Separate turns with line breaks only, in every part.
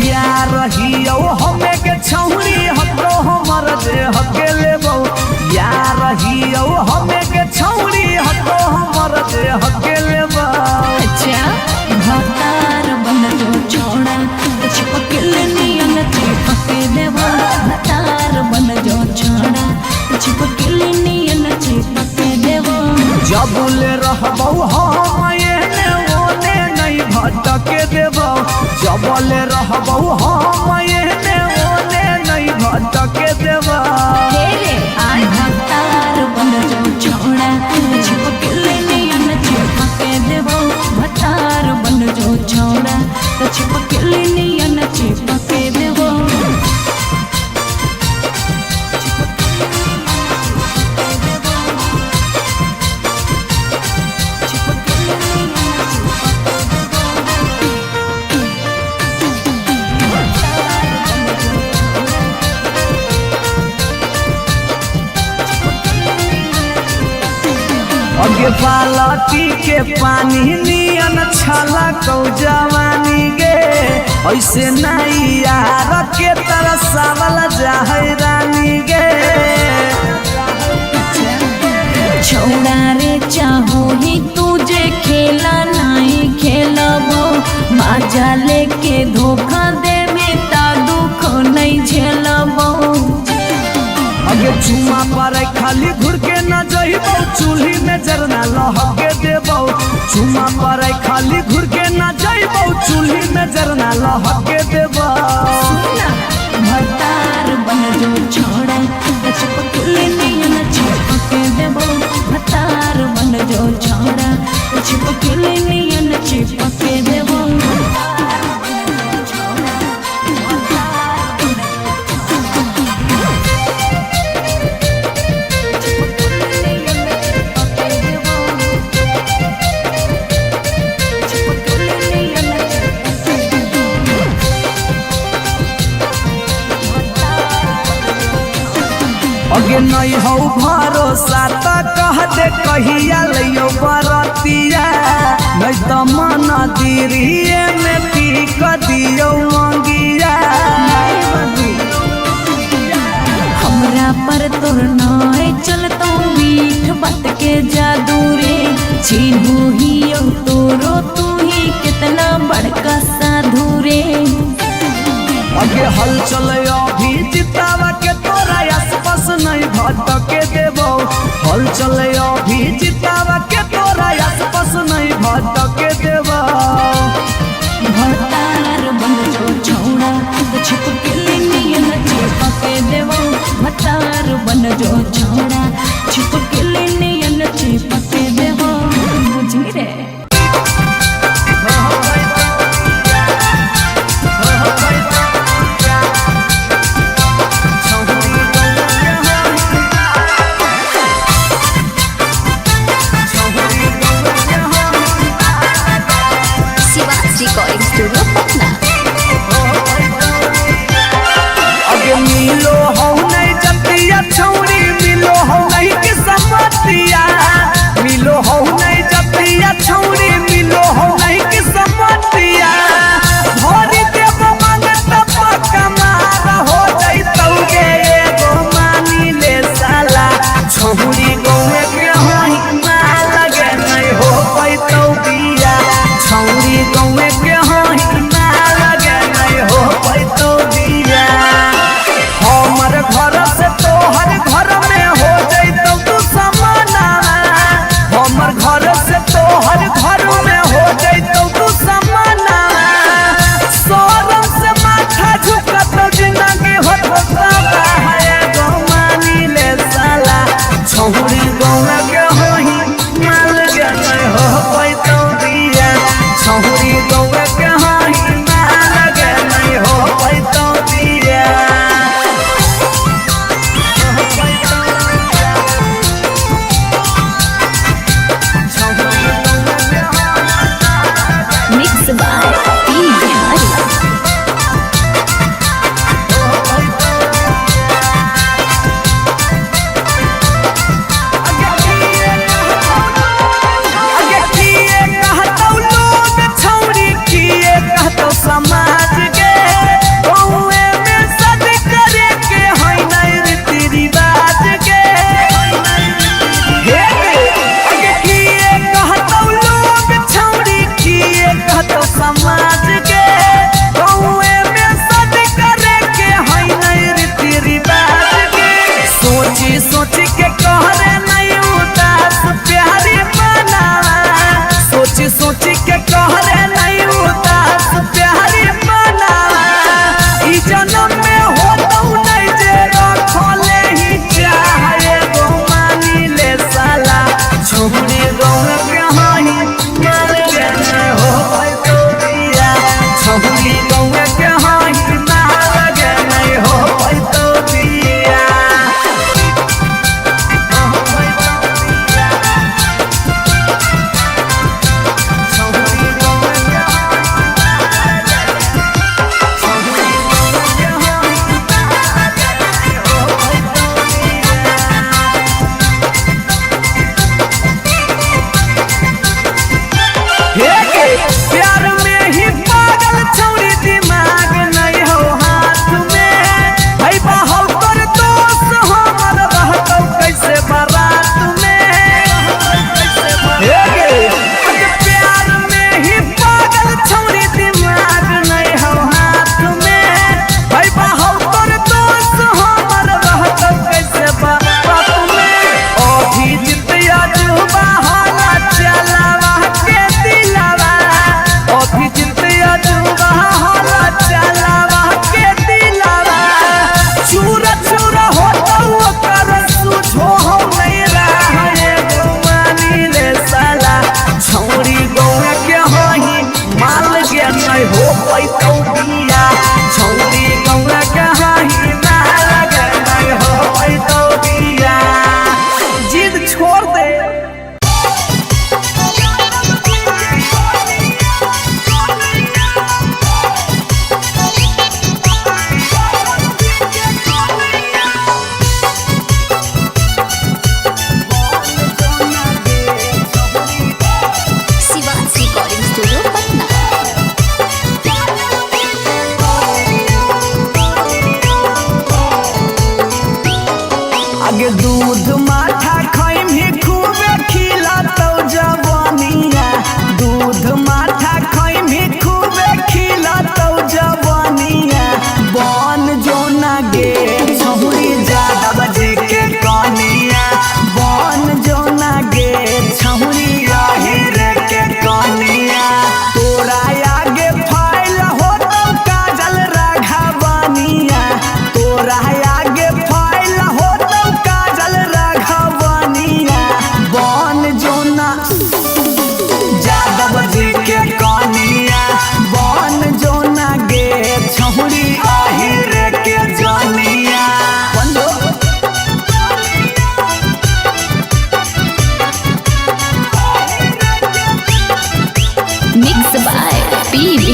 यार रहियो हमे के छौरी हको हमर जे हके लेबौ। यार रहियो हमे के छौरी हको हमर जे हके लेबौ।
अच्छा भतार बन जो छोड़ा चिपकल नियन चिपक देवो। भतार बन जो छोड़ा चिपकल नियन चिपक देवो।
जबुल रहबौ हम एने ओने नहीं भटके देबौ। जबल रहबौ हम एने ओने नहीं भटके देबौ।
हे रे आय भतार बन जो छोड़ा चिपकल नियन चिपक देवो। भतार बन जो छोड़ा चिपकल नियन चिपक देवो।
अगे बालटी के पानी नियन छाला कौ जवानी गे। ऐसे नहीं यार के तरसावल जाहे रानी गे।
छौड़ा रे चाहो ही तुझे खेला नहीं खेलबो। मजा लेके धोखा देवे ता दुख नहीं झेलबो।
अगे चुमा पर खाली घुर के न जइबौ चूल्ही में जरना लहके देबौ। चुमा पर खाली घुर के न जइबौ चूल्ही में जरना लहके देबौ।
सुना भतार बन जो छोड़ा चिपकल नियन चिपक देबो। भतार बन जो छोड़ा चिपकल नियन चिपक देबो।
अगे नहीं हौ भरोसा त कह दे कहिया लइयो बरतिया। नहीं त मन दिरिए में टीक दियो मंगिया।
हमरा पर तोर नाय चलतो मीठ बात के जादू रे। चिन्हू ही तोरो तू ही कितना बड़का साधु रे।
अगे हलचल अभी जितावा के तोरा आसपास नहीं भटके देबौ। हलचल अभी जितावा के तोरा आसपास नहीं भटके देबौ।
भतार बन जो छौड़ा छिपकल नियन चिपक देवो। भतार बन जो छौड़ा छिपकल नियन चिपक देवो। बुझी रे।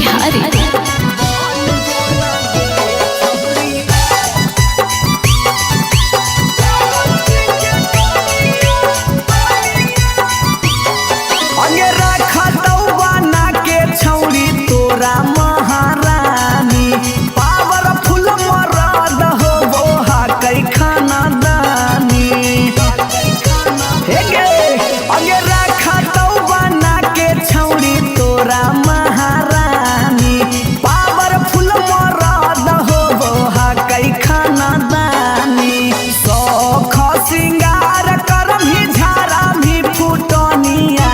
बिहारी।
अंगे रखतौ बना के छौरी तोरा महारानी, पावरफुल मरद हो बोहा कै खाना दानी। हे गे, अंगे रखतौ बना के छौरी तोरा महारानी, पावरफुल मरद हो बोहा कै खाना दानी। शौख सिंगार करम ही झारा भी फुटनिया,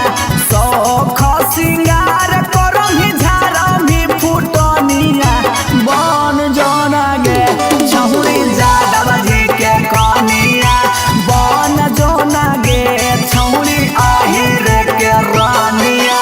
शौख सिंगार करम ही झारा भी फुटनिया। बन जोना गे छौरी जादव जी के कनिया, बन जोना गे छौरी आहिर के रानिया।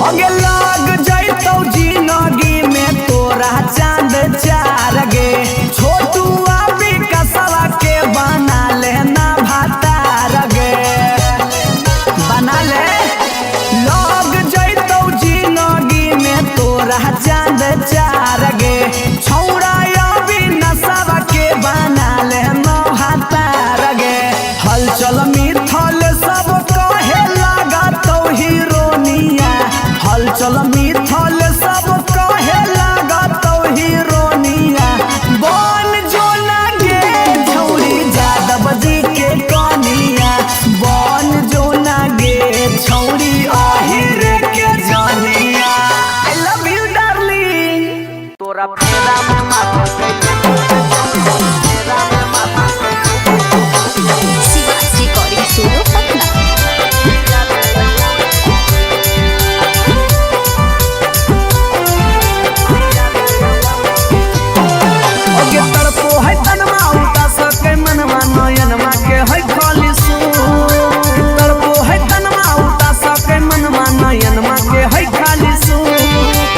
अगे लाग जैतौ जिनगी में तोरा चांद चार गे, छोटुआ विकसवा के बना लेना भातार गे, बना ले। लग जैतौ जिनगी में तोरा चांद चार गे, छौड़ा नसवा के बना लेना भातार गे। हलचल मिथल सब कहे लागतौ हीरोनिया, हलचल मिथल सब कहे लागतौ हीरोनिया। बन जो गे छौरी जादव जी के कनिया, बन जो गे छौरी आहिर के जनिया। I love you darling. तोरा फेरा में माथा फेरा में माथा।
Shivaj recording studio Patna.
Okay तड़पो है तनमा उदास के मनवा नयनमा के है खाली सू। तड़पो है तनमा उदास के मनवा नयनमा के है खाली सू।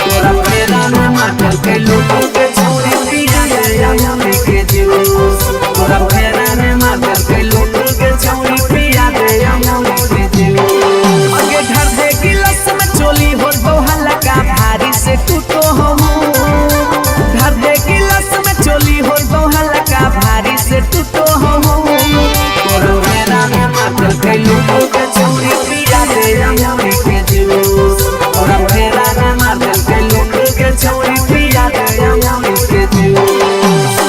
तोरा फेरा में मातल के लूटू के छौरी पिया दे अमूली के जूस। तोरा फेरा में मातल के लूटू के छौरी पिया दे अमूली के जूस। आगे ढर दे गिलास में चोली हो तो हल्का भारी से टूटो हमू। ढर दे गिलास में चोली हो तो हल्का भारी से टूटो हमू। तोरा फेरा में मातल के लूटू के छौरी पिया दे अमूली के जूस। तोरा फेरा में मातल के लूटू के छौरी पिया दे अमूली के जूस।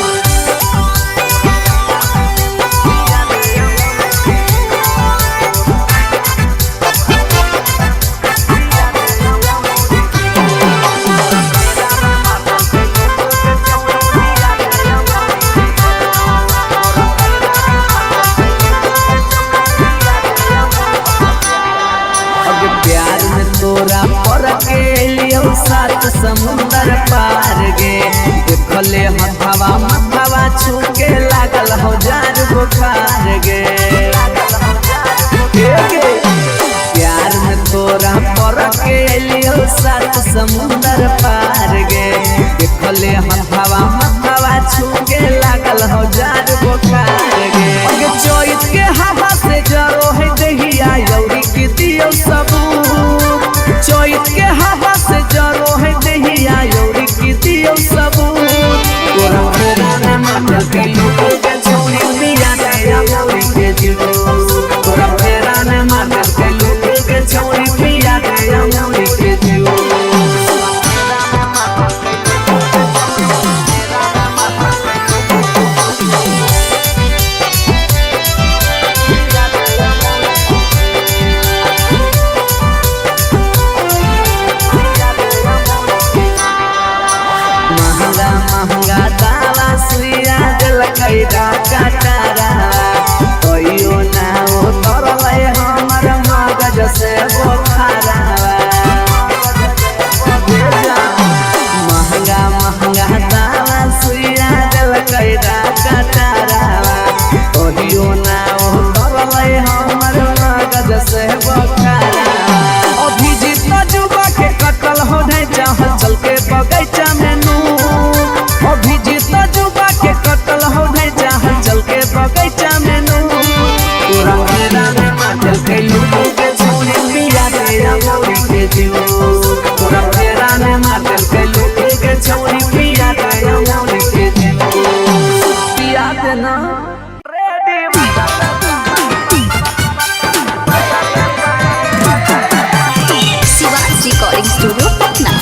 अब प्यार में तोरा पर के लियो सात समुंदर पार गे, देखले हथवा मथवा छू के लागल हो जार बुखार गे। हे गे, प्यार में तोरा पर के लियो सात समुंदर पार गे, देखले हथवा मथवा छू के लागल हो जार बुखार गे। अगे चोइत के हवा से जरो है दहिया यौरी की दियो सबूत। चोइत के हवा से जरो है दहिया यौरी की दियो सबूत। तोरा फेरा में मातल के लूटू के छौरी पिया दे अमूली के जूस। तोरा फेरा में मातल के लूटू के छौरी पिया दे अमूली के जूस। बगैचा में नू अभिजीत जुबा के कटल हो ढैचा हलचल के बगैचा में नू तोरा फेरा में मातल कैलू के छौरी पिया तेरा मोरी के जीव तोरा फेरा में मातल कैलू के छौरी पिया तेरा मोरी के जीव पिया देना
शिवाज रिकॉर्डिंग स्टूडियो पटना।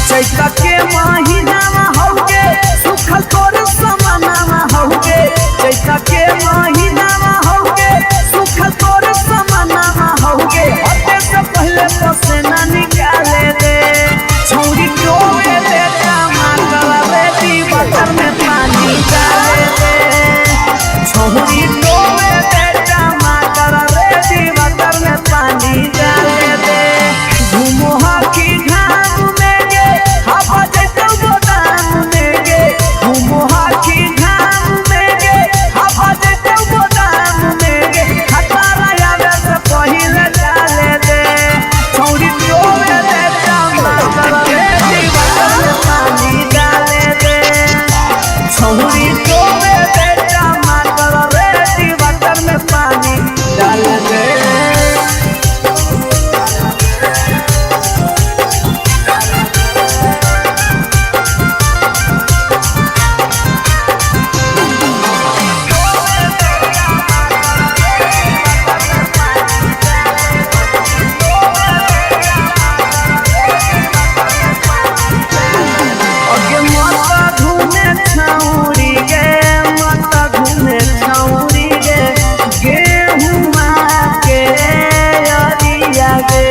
चैता के महीनामा हौगे सुखल तोर समानामा हौगे चैता के महीनामा हौगे सुखल तोर समानामा हौगे हटे से पहले पसेना निकाले दे छौरी टोवे दे टमाटर रेती बटर में पानी डाले दे छौरी टोवे दे टमाटर रेती बटर में पानी डाले दे घूमो हाकी घाम में गे हवा जैतो गोदाम में गे घूमो हाकी घाम में गे हवा जैतो गोदाम में गे खतरा आवे से पहिले डाले दे छौरी टोवे दे टमाटर रेती बटर में पानी डाले दे छौरी टोवे दे टमाटर रेती बटर में पानी डाल दे। अगे माता घूमे छौरी गे माता घूमे छौरी गे गेहुमा के अरिया गे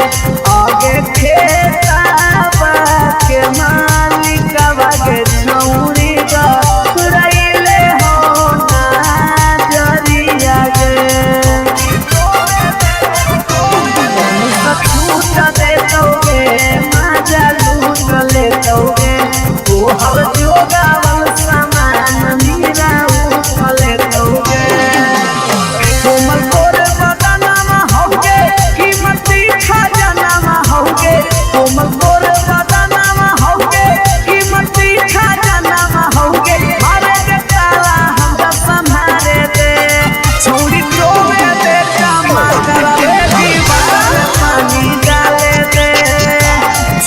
आगे खेताबा के मालिकवा गे छौरी ग रैले हो ना जरिया गे छूट दे तोगे माजा लूट ले तोगे तोहर जोगावल सामान मीरा उठ ले तोगे कोमल तोर बदनामा होगे कीमती खजानामा होगे कोमल तोर बदनामा होगे कीमती खजानामा होगे मारे दे ताला हमरा संभारे दे छौरी टोवे दे टमाटर रेती बटर पानी डाले दे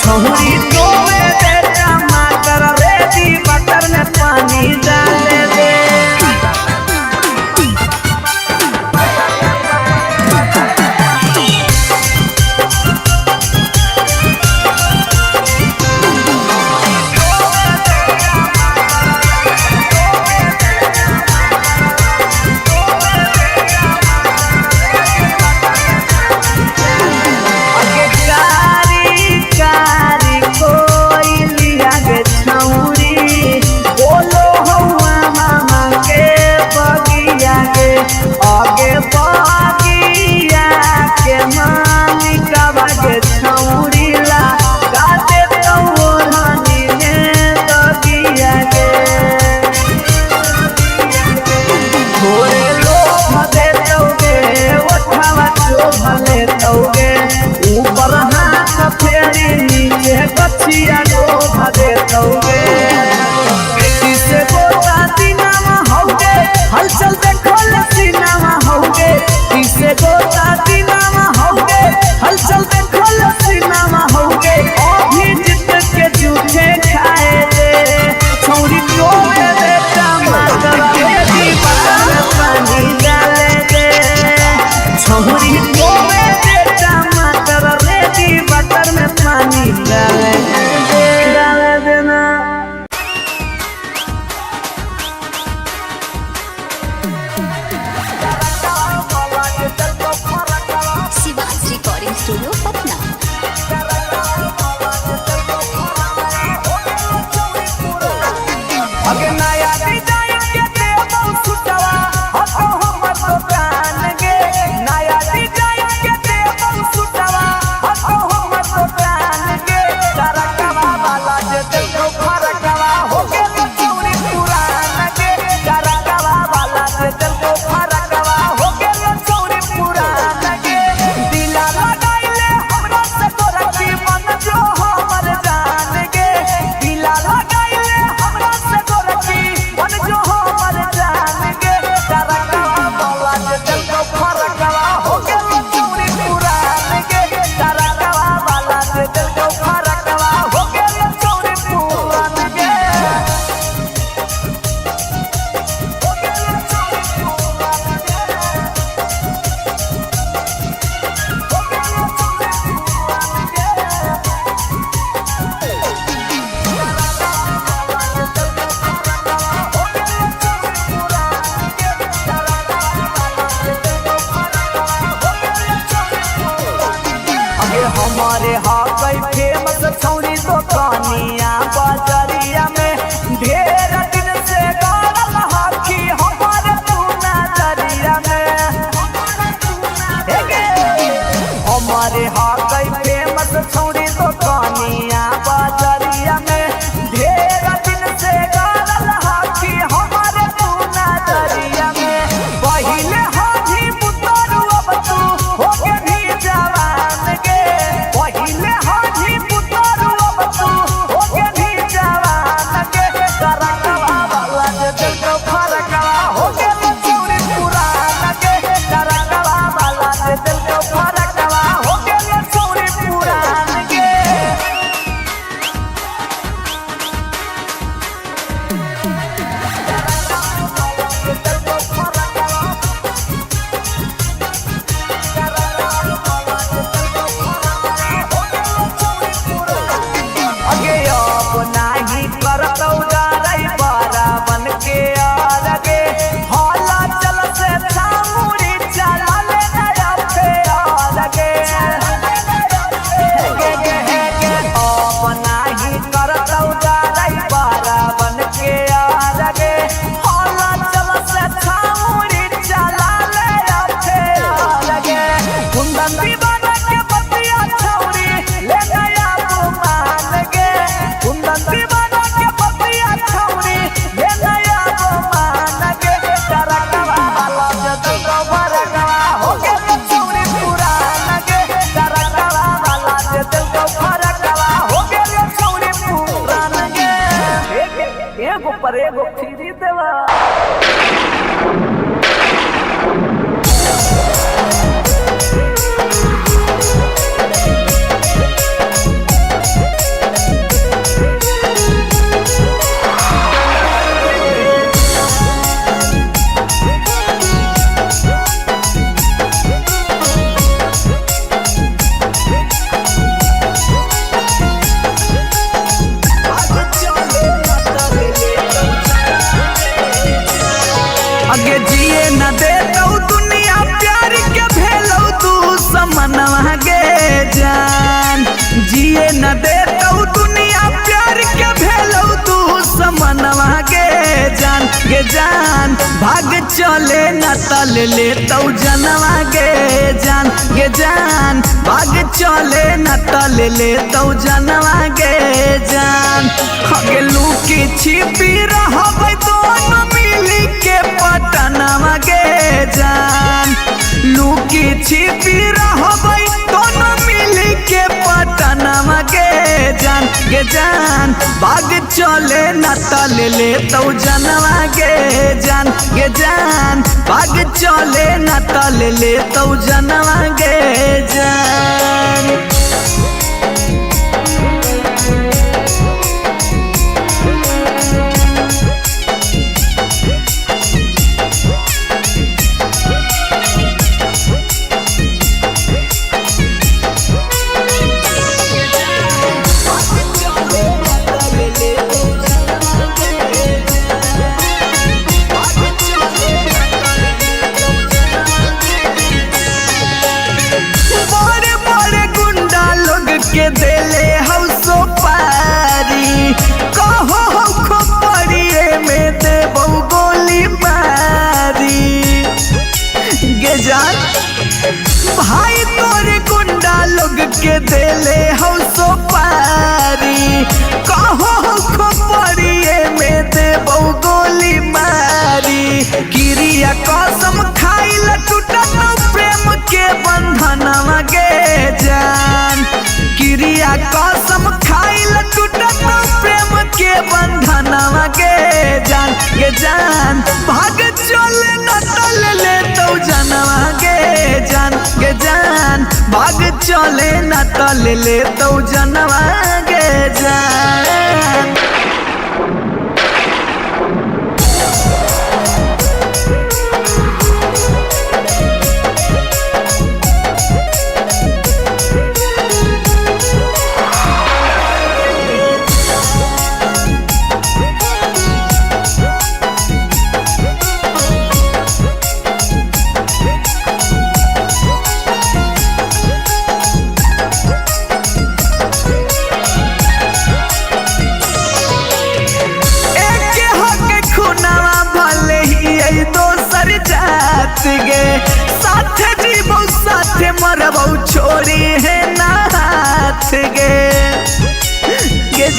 छौरी टोवे दे टमाटर रेती बटर में पानी डाले दे। अगे कारी कारी कोइलिया गे छौरी बोलो हौआ मामा के बगिया गे आगे बगिया के मालिकवा गे छौरी ला गाते तो ओढ़नी में बगिया गे थोड़े लोभ दे तोगे ओठवा चोभ ले तोगे ऊपर हाथ फेरी नीचे गछिया लोभ दे तोगे किसे गोता दिनामा हौगे हलचल देखो लसीना। हमारे हकई फेमस छौरी दोकानिया बजरिया में ढेर दिन से गड़ल हकी हमारे तू नजरिया में। हे गे। हमारे हकई फेमस छौरी दोकानिया बजरिया में ढेर दिन से गड़ल हकी हमारे तू नजरिया में। पहिले हाजी पुतरू अब तू होके भी जवान गे। पहिले हाजी पुतरू अब तू होके भी जवान गे। करकवा वाला जे दिल को फरकवा होके लचौरी पुरान गे। करकवा वाला जे दिल को फरकवा होके लचौरी पुरान गे। अगे अब नाही करतौ डरै बराबन के आरगे। हला चल से छामुरी चला ले नया फेरगे। गे गे हे गे। अब नाही करतौ डरै बराबन के आरगे। हला चल से छामुरी चला ले नया फेरगे। कुंदन दीवाना के बतिया छौरी ले नया गुमान गे। कुंदन दीवाना के बतिया छौरी ले नया गुमान गे। करकवा वाला जदू को फरकवा हो गे छौरी पुरान गे। करकवा वाला जदू को फरकवा हो गे छौरी पुरान गे। एगो पर एगो फ्री देवा। अगे जिए न दे तौ दुनिया प्यार के भेलौ तू समनवा गे जान। जिए न दे तौ दुनिया प्यार के भेलौ तू समनवा गे जान। गे जान भाग चले न तल ले तौ जनवा गे जान। गे जान भाग चले न तल ले तौ जनवा गे जान। अगे लूकी छिपी रहबै दोनों मिली के पटनवा गे जान। लूकी छिपी रहबै दोनों मिली के पटनवा गे जान। गे जान भाग चले न तल ले तौ जनवा गे जान। गे जान भाग चले न तल ले तौ जनवा गे जान। बड़े बड़े गुंडा लोग के देले हौ सोपारी। कहो हौ खोपड़िए में देबौ गोली मारी गे जान। भाई तोरे गुंडा लोग के देले हौ सोपारी। कहो हौ खोपड़िए में देबौ गोली मारी। किरिया कसम खाइल टूटत प्रेम के बंधनवा गे जान। किरिया कसम खाइल टूटत प्रेम के बंधनवा गे जान। गे जान भाग चले न तल ले तौ जनवा गे जान। गे जान भाग चले न तल ले तौ जनवा गे जान।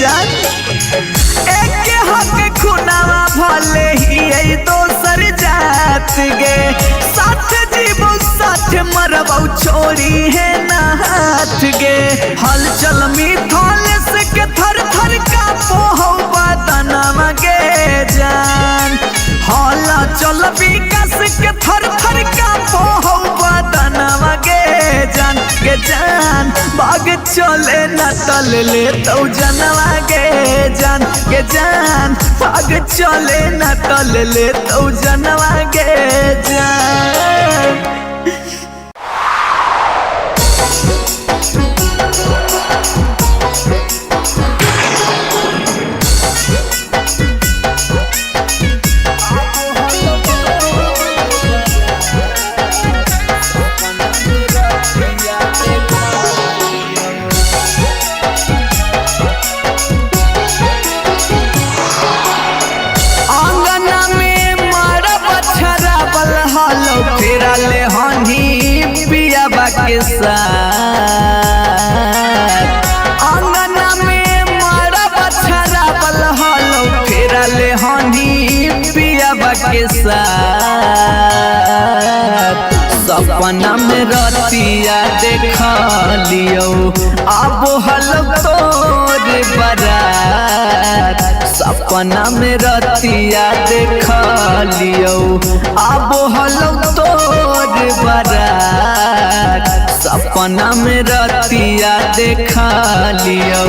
जान। एक हक खुनावा भले ही ऐ दोसर जात गे, साथ जीवो साथ मरबौ छोड़ी है ना हाथ गे। हलचल मिथल से के थर थर कांपो हौ बदनवा गे जान। हलचल विकास के थर थर कांपो हौ बदनवा गे जान गे जान। बाग चले न तल ले तो जनवा गे जान गे जान। बाग चले न तल ले तो जनवा गे जान। आंगना में मारब छराबल हलो फेरा ले हनी पियाबा के साथ। आंगना में मारब छराबल हलो फेरा ले हनी पियाबा के साथ। सपना में रतिया देख लियो अब हलो तोर बारात। सपना में रतिया देख लियो अब हलो तोर बारात। सपना में रतिया देख लियो।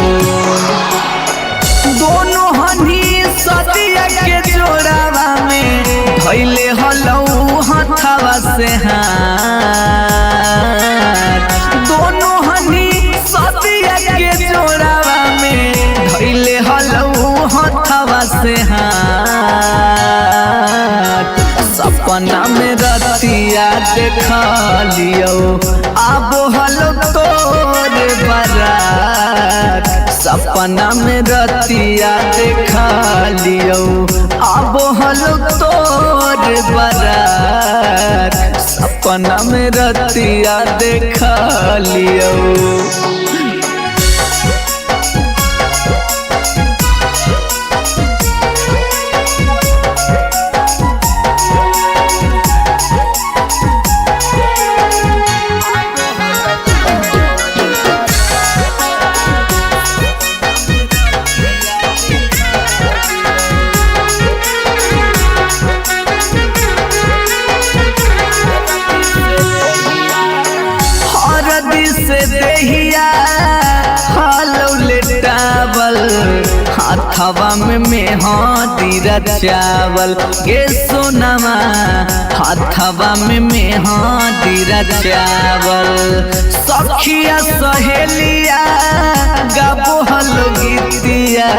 दोनों हनी सदिया के जोड़ावा में धैले हलौ हथवा से हाथ। दोनों हनी सदिया के जोड़ावा में धैले हलौ हथवा से हाथ। सपना में रतिया देख लियो अब हलो तोर बारात। सपना में रतिया देख लियो अब हलो तोर बारात। सपना में रतिया देख लियो। हरदी से देहिया हालो लेटावल, हाथवा में मेहंदी रचावल गे सोनामा। हाथवा में मेहंदी रचावल। सखिया सहेलिया गाबो हलो गीतिया,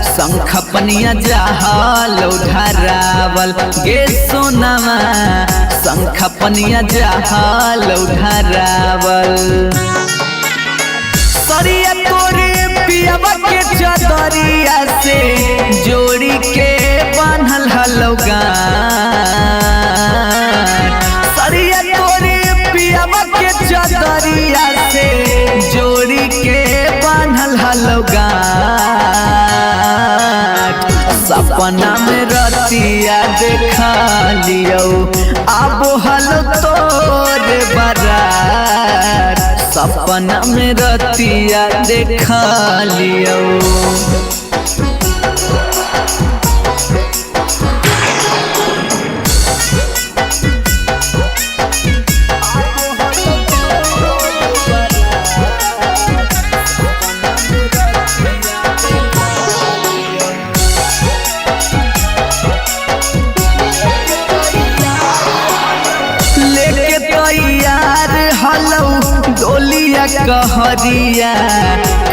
शंख पनिया जहालो ढरावल गे सोनामा। शंख पनिया जहालो ढरावल। सरिया तोरे पियावा के चदरिया से जोड़ी के बान्हल हलो गान। सरिया तोरे पियावा के चदरिया से जोड़ी के बान्हल हलो गान। सपना में रतिया देख लियो अब हलो तोर बारात। सपना में रतिया देख लियो। लेके तैयार हलौ डोलिया कहरिया,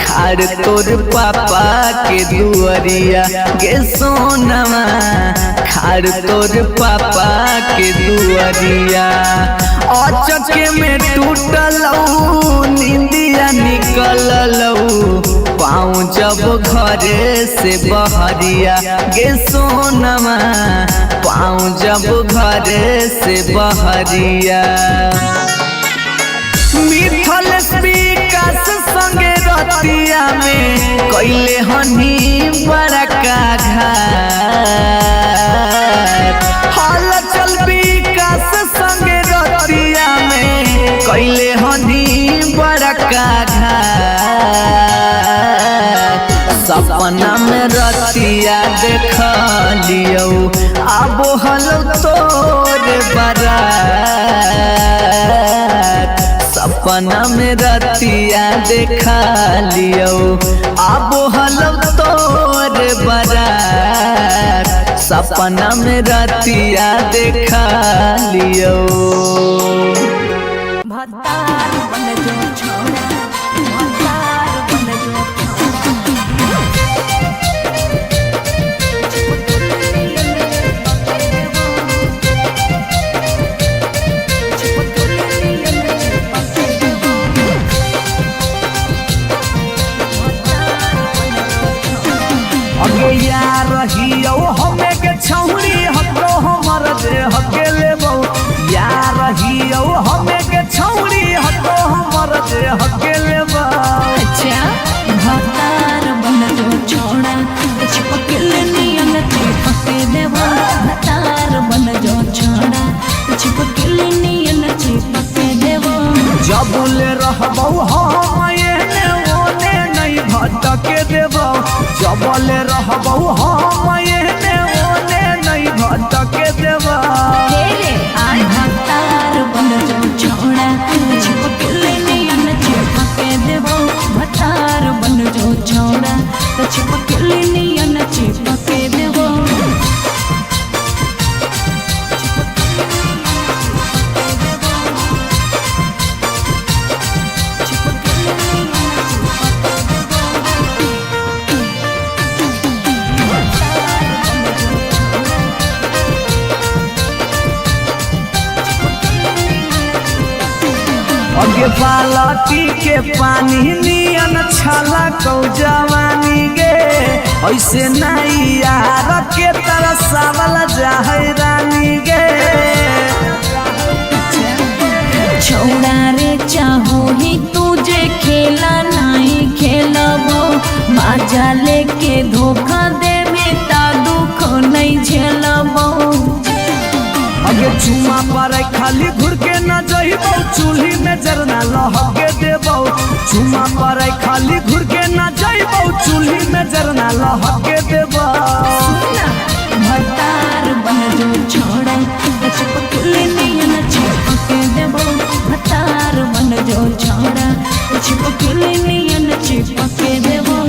खाड़ तोर पापा के दुअरिया गे सोनामा। खाड़ तोर पापा के दुअरिया। अचके में टूटलौ निंदिया निकललौ, पाँव जब घरे से बहरिया गे सोनामा। पाँव जब घरे से बहरिया। मिथल विकास संगे रतिया रतिया में कैले हनी बड़का घात। हल चल विकास संगे रतिया में कैले हनी बड़का घात। सपना में रतिया देख लियौ आबो हलो तोर बारात। सपना में रतिया देखा लियौ आबो हलो तोर बारात। सपना में रतिया देखा लियौ।
भतार बन जो छोड़ा, भतार बन जो
अगे यार रहियौ हमे के छौरी हको हमर देह के लेबौ। यार रहियौ हमे के छौरी हको हमर देह के लेबौ।
अच्छा भतार बन जो छोड़ा, चिपकल नियन चिपक देवो। भतार बन जो छोड़ा, चिपकल नियन चिपक देवो।
जबुल रहबौ हम एने ओने नहीं भटके देबौ। जबल रहबौ हम एने ओने नहीं भटके देबौ।
आय भतार बन जो छोड़ा, चिपकल नियन चिपक देवो। भतार बन जो छोड़ा, चिपकल नियन चिपक देवो।
अगे बालटी के पानी नियन छाला कौ जवानी गे। ऐसे नहीं यार के तरसावल जाहे रानी गे।
छोड़ा रे चाहो ही तुझे खेला नहीं खेलबो, मजा लेके धोखा देवे ता दुख नहीं झेलबो।
अगे चुमा पर खाली घुर के न जइबौ, चूल्ही में जरना लहके देबौ। चुमा पर खाली घुर के न जइबौ, चूल्ही में जरना लहके देबौ।
भतार बन जो छोड़ा, चिपकल नियन चिपक देबो। भतार बन जो छोड़ा, चिपकल नियन चिपक देबो।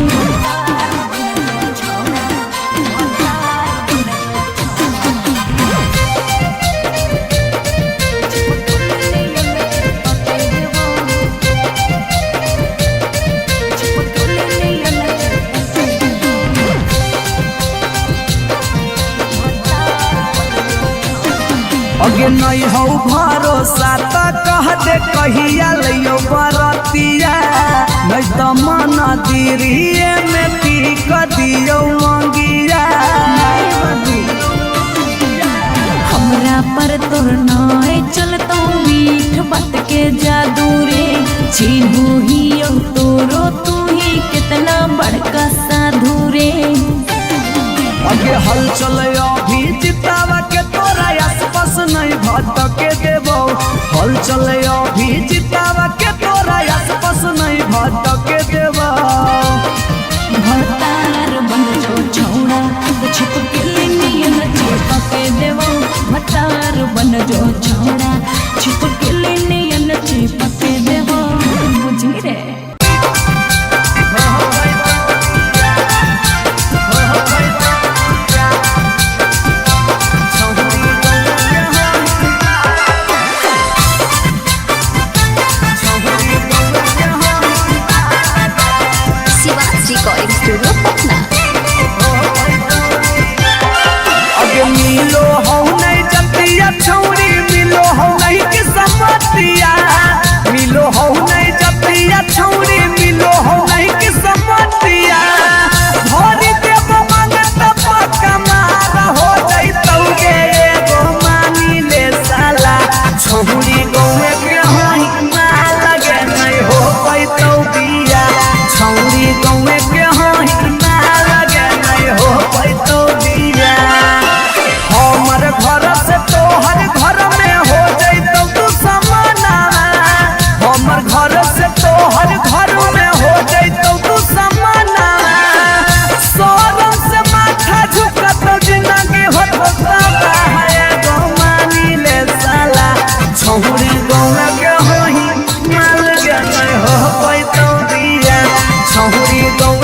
अगे नहीं हौ भरोसा त कह दे कहिया लइयो बरतिया। नहीं त मन दिरिए में टीक दियो मंगिया।
हमरा पर तोर नाय चलतो मीठ बात के जादू रे। चिन्हू ही तोरो तू ही कितना बड़का साधु रे।
अगे हलचल अभी जितावा के तोरा आसपास नहीं भटके देबौ। हलचल अभी जितावा के तोरा आसपास नहीं भटके देबौ।
भतार बन जो छोड़ा, चिपकल नियन चिपक देवो। भतार बन जो छोड़ा, चिपकल नियन चिपक देवो। बुझी रे।
शिवाज रिकॉर्डिंग स्टूडियो पटना।
अगे मिलो हौ नहीं जतिया छौरी, मिलो हौ नहीं के समतिया। मिलो हौ नहीं जतिया छौरी, मिलो हौ नहीं के समतिया। भरी देव मांगत पक्का मार हो जइतौ गे एगो मानी ले साला। छौरी गौए के होई माल गे नहीं हो पैतौ बिया। छौरी गौए के होही माल गे नहीं हो पैतो बिया। हमर घर से तोहर घर में हो जैतौ तू समानावा, हमर घर से तोहर घर में हो जैतौ तू समानावा। शरम से माथा झुकत जिंदगी होत है गो मानी ले साला, छौरी गौआ के होही माल गे नहीं हो पैतौ बिया, छौरी गौआ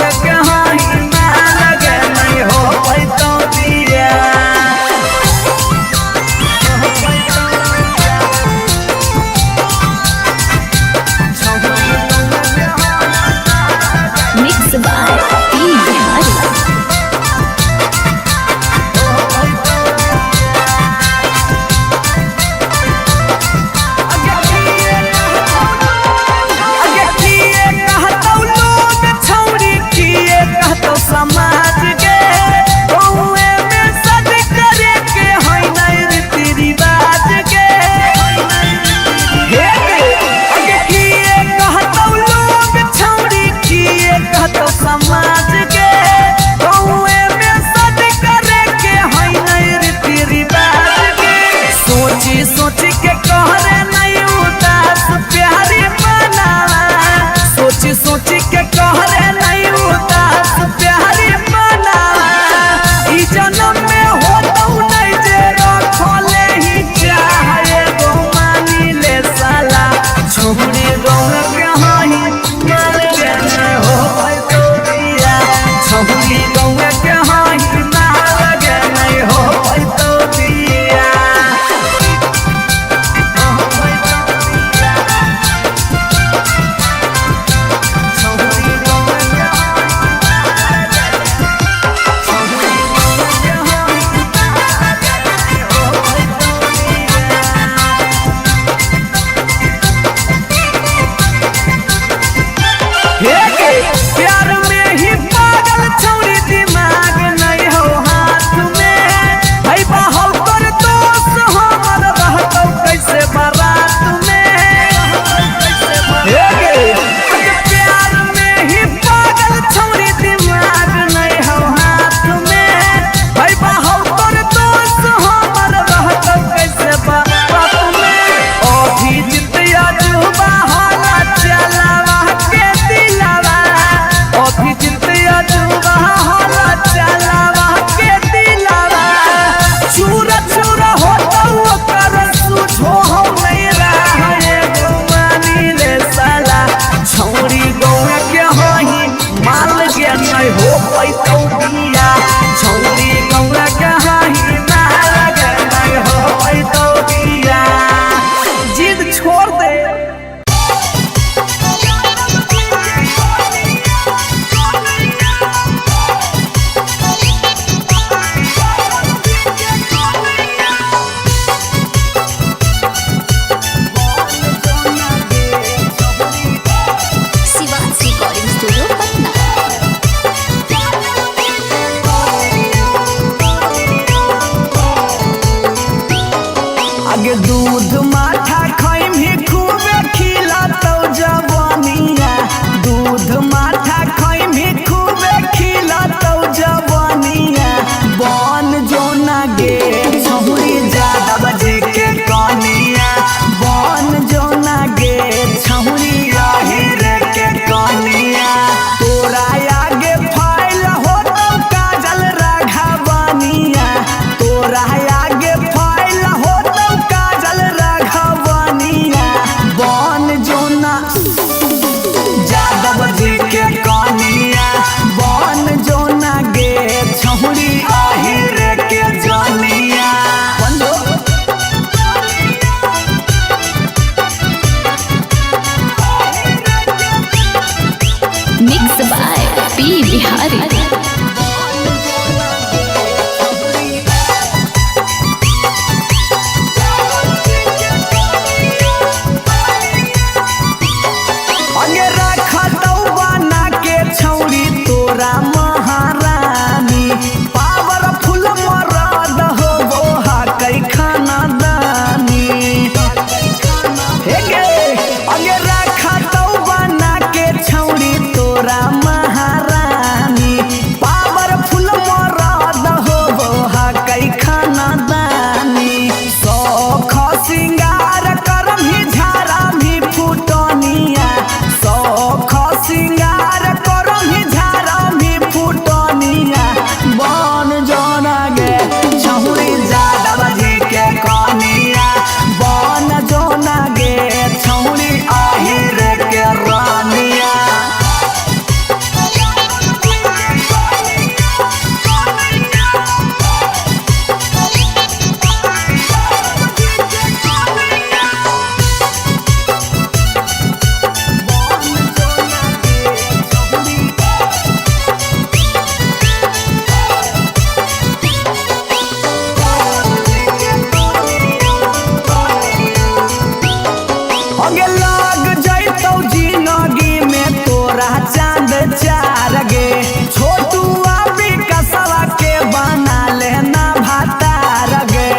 अगे लाग जैतौ जिनगी में तोरा चांद चार गे। छोटू अभी कसवा के बना लेना भातार गे,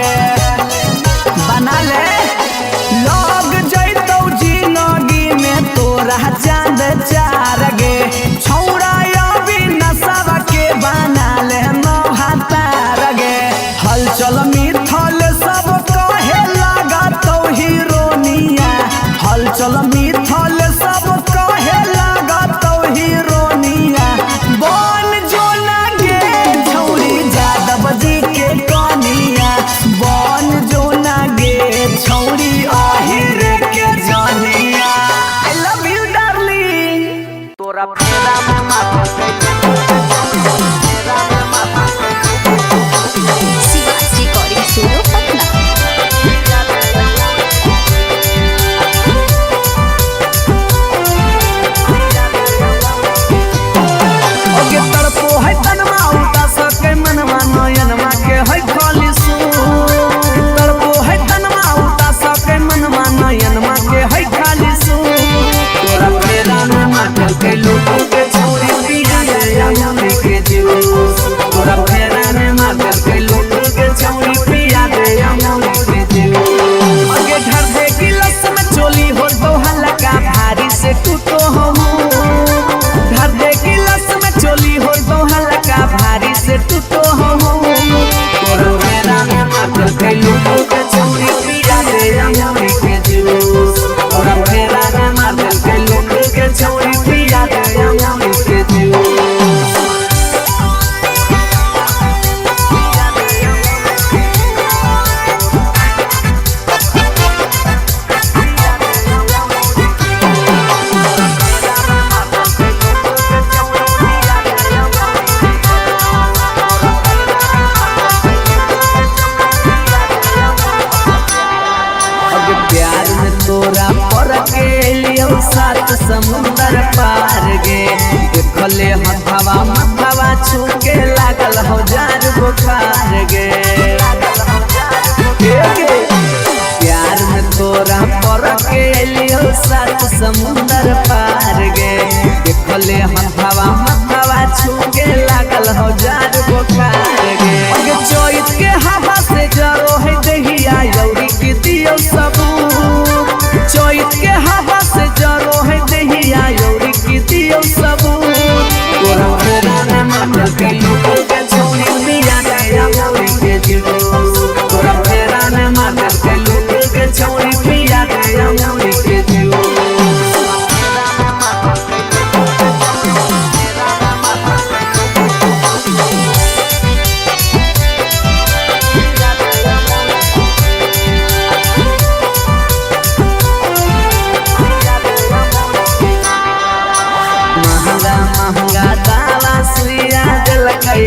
बना ले। लग जैतौ जिनगी में तोरा चांद चार गे। छौड़ा अभी नसवा के बना लेना भातार गे। हलचल मिथल सब कहे लागतौ हीरोनिया, हलचल मिथल सब कहे लागतौ हीरोनिया। बन जो ना गे छौरी जादव जी के कनिया, बन जो ना गे छौरी अहिर के जनिया। I love you darling. तोरा फेरा में माथा
Shivaj recording studio Patna.
Okay तड़पो है तनमा उदास के मनवा नयनमा के है खाली सू। तड़पो है तनमा उदास के मनवा नयनमा के है खाली सू। तोरा फेरा में मातल के लूटू के छौरी पिया दे अमूली के जूस। तोरा फेरा में मातल के लूटू के छौरी पिया दे अमूली के जूस। आगे ढर दे गिलास में चोली हो तो हल्का भारी से टूटो हम। ढर दे गिलास में चोली हो तो हल्का भारी से टूटो हम। तोरा फेरा में मातल के लूटू के छौरी पिया दे अमूली के जूस। तोरा फेरा में मातल के लूटू के छौरी पिया दे अमूली के जूस। अब प्यार में तोरा पर के लियो सात समुंदर पार गे। देखले हथवा मथवा छू के लागल हो जार बुखार गे। प्यार में तोरा पर के लियो सात समुंदर पार गे। देखले हथवा मथवा छू के लागल हो जार बुखार गे। अगे चोइत के हवा से जरो है दहिया यौरी के दियो सबूत। चोइत के हवा से जरो है दहिया यौरी के दियो सबूत। तोरा फेरा में मातल के लूटू के छौरी पिया दे अमूली के जूस। तोरा फेरा में मातल के लूटू के छौरी पिया दे अमूली के जूस। महंगा महंगा दावा सुइया दिलकै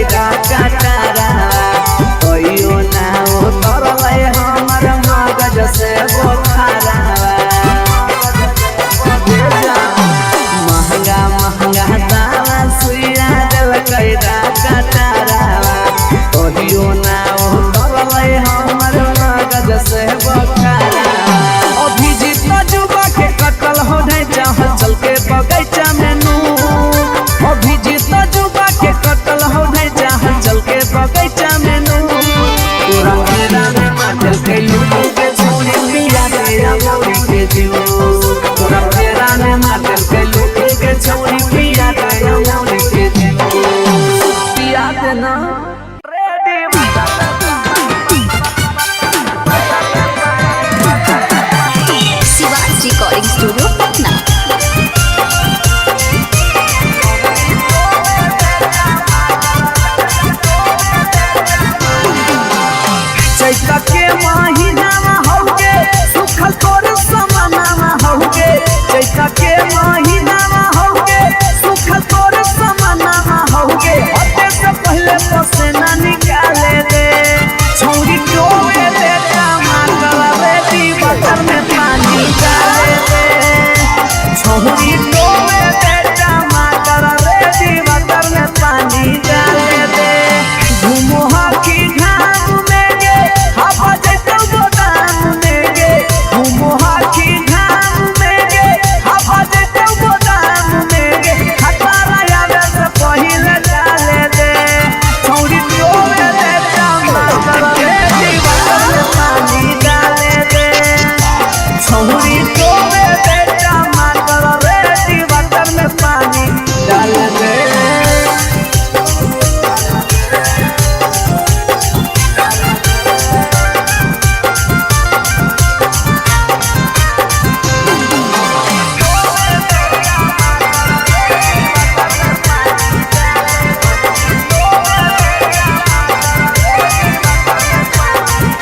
छौरी तोरे बेटा मातर रे वाटर में पानी डाल दे।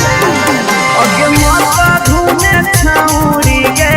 अगे माता धुने छौरी गे,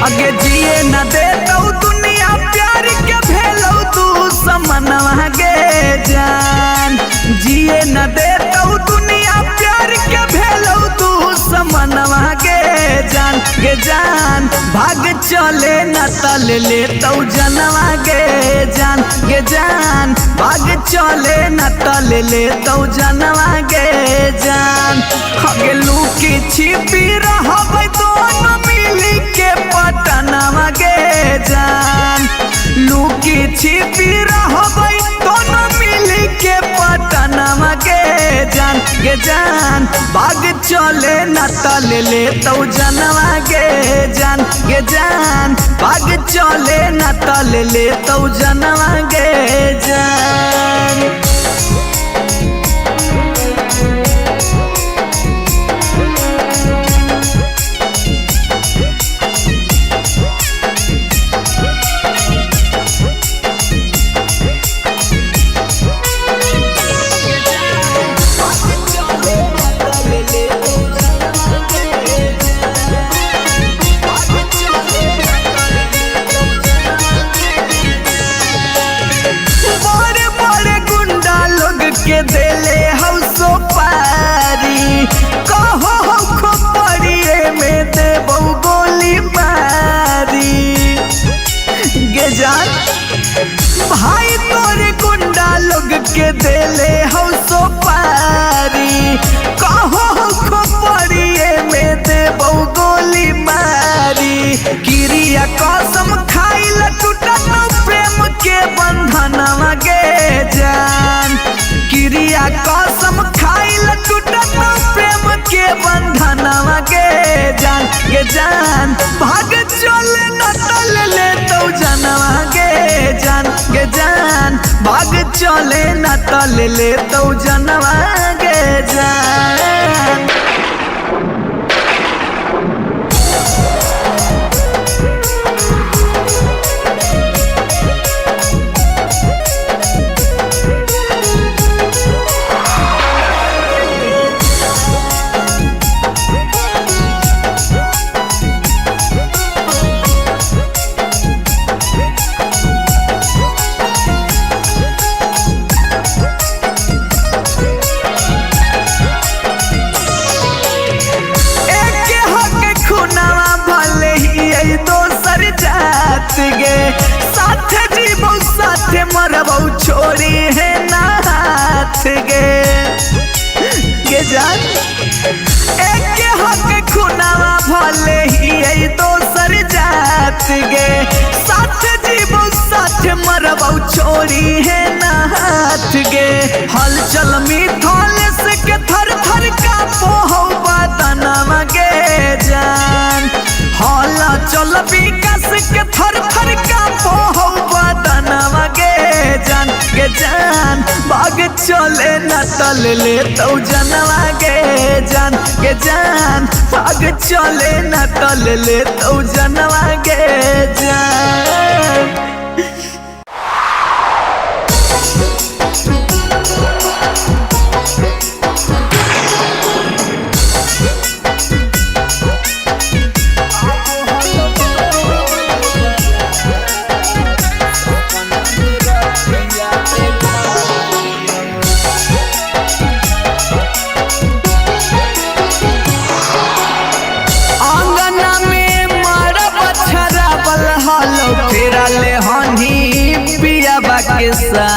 अगे जिए न दे तो दुनिया प्यार के भेलौ तू समनवा गे जान। जिए न दे तो दुनिया प्यार के भेलौ तू समनवा गे जान गे जान। भाग चले न तल ले तो जनवा गे जान गे जान। भाग चले न तल ले तो जनवा गे जान। अगे लूकी छिपी रहबै दोनों मिली के पटनवा गे जान। लूकी छिपी रहबै दोनों मिली के पटनवा गे जान गे जान। भाग चले न तल ले तो जनवा गे जान गे जान। भाग चले न तल ले तो जनवा गे जान। बड़े बड़े गुंडा लोग के देले हौ सोपारी, कहो हौ खोपड़िए में देबौ गोली मारी गे जान। भाई तोरे गुंडा लोग के देले हौ सोपारी, कहो हौ खोपड़िए में देबौ गोली मारी। किरिया कसम खाइल टूटत प्रेम के बंधनवा गे जान। किरिया कसम खाइल टूटत प्रेम के बंधनवा गे जान गे जान। भाग चले न तल ले तो जनवा गे जान गे जान। भाग चले न तल ले तो जनवा गे जान। एके हक खुनावा भले ही ऐ दोसर जात गे, साथ जीबौ साथ मरबौ छोड़ी है ना हाथ गे गे जान। एके हक खुनावा भले ही ऐ दोसर जात गे, साथ जीबौ साथ मरबौ छोड़ी है ना हाथ गे। हलचल मिथल से के थर थर कांपो हौ बदनवा गे जान। हलचल विकास के थर थर कांपो हौ बदनवा गे जान गे जान। भाग चले न तल ले तो जनवा गे जान गे जान। भाग चले न तल ले तो जनवा गे जान। आंगना में मरब छराबल हलो फेरा ले हनी पियाबा के साथ।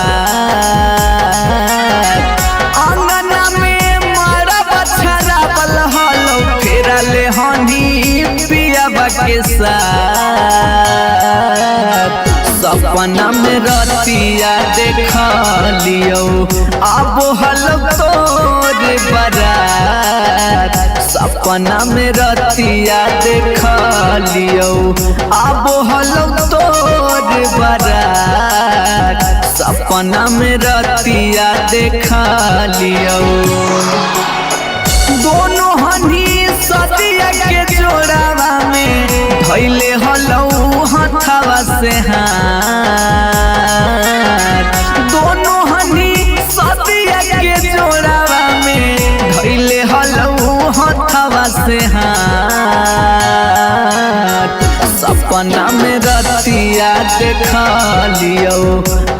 आंगना में मरब छराबल हलो फेरा ले हनी पियाबा के साथ। सपना में रतिया देख लियो अब हलो तोर बारात। सपना में रतिया देख लियो अब हलो तोर बारात। सपना में रतिया देख लियो। दोनों हनी सदिया के जोड़ावा में धैले हलौ हथवा से हाथ। दोनों हनी सदिया के जोड़ावा में धैले हलौ हथवा से हाथ। सपना में रतिया देखा लियो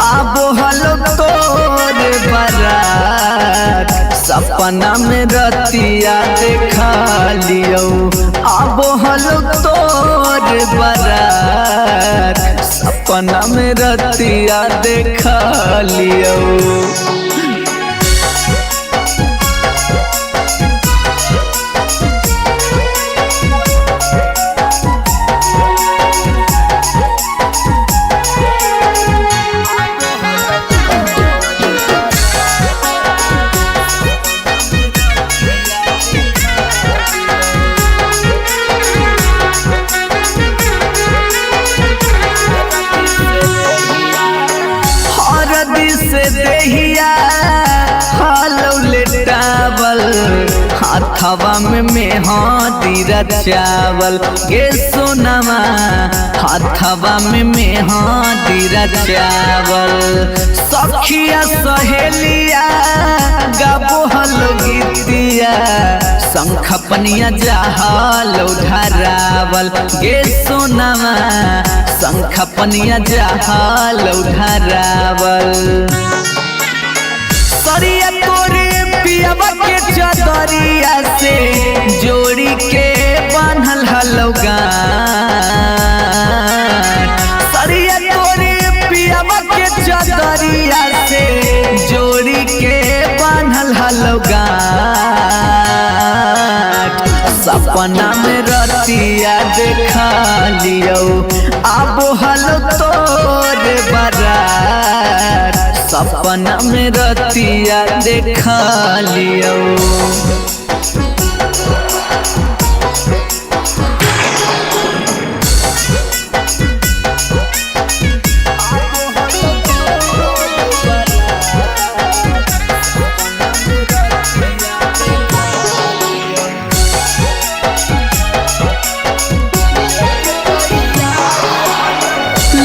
आबो हलो तोर बारात। सपना में रतिया देखा लियो आबो हलो तोर बारात। सपना में रतिया देखा लियो। हरदी से देहिया हालो लेटावल, हाथवा में मेहंदी रचावल गे सोनामा, हाथवा में मेहंदी रचावल। सखिया सहेलिया गाबो हलो गीतिया, शंख पनिया जहालो धरावल गे सोनामा, शंख पनिया जहालो धरावल। सरिया तोरे पियवा के चदरिया से जोड़ी के बान्हल हलो गान। सरिया तोरे पियवा के चदरिया से जोड़ी के बान्हल हलो गान। सपना में रतिया देखा लियो आबो हलो तोर बारात। सपना में रतिया देखा लियो।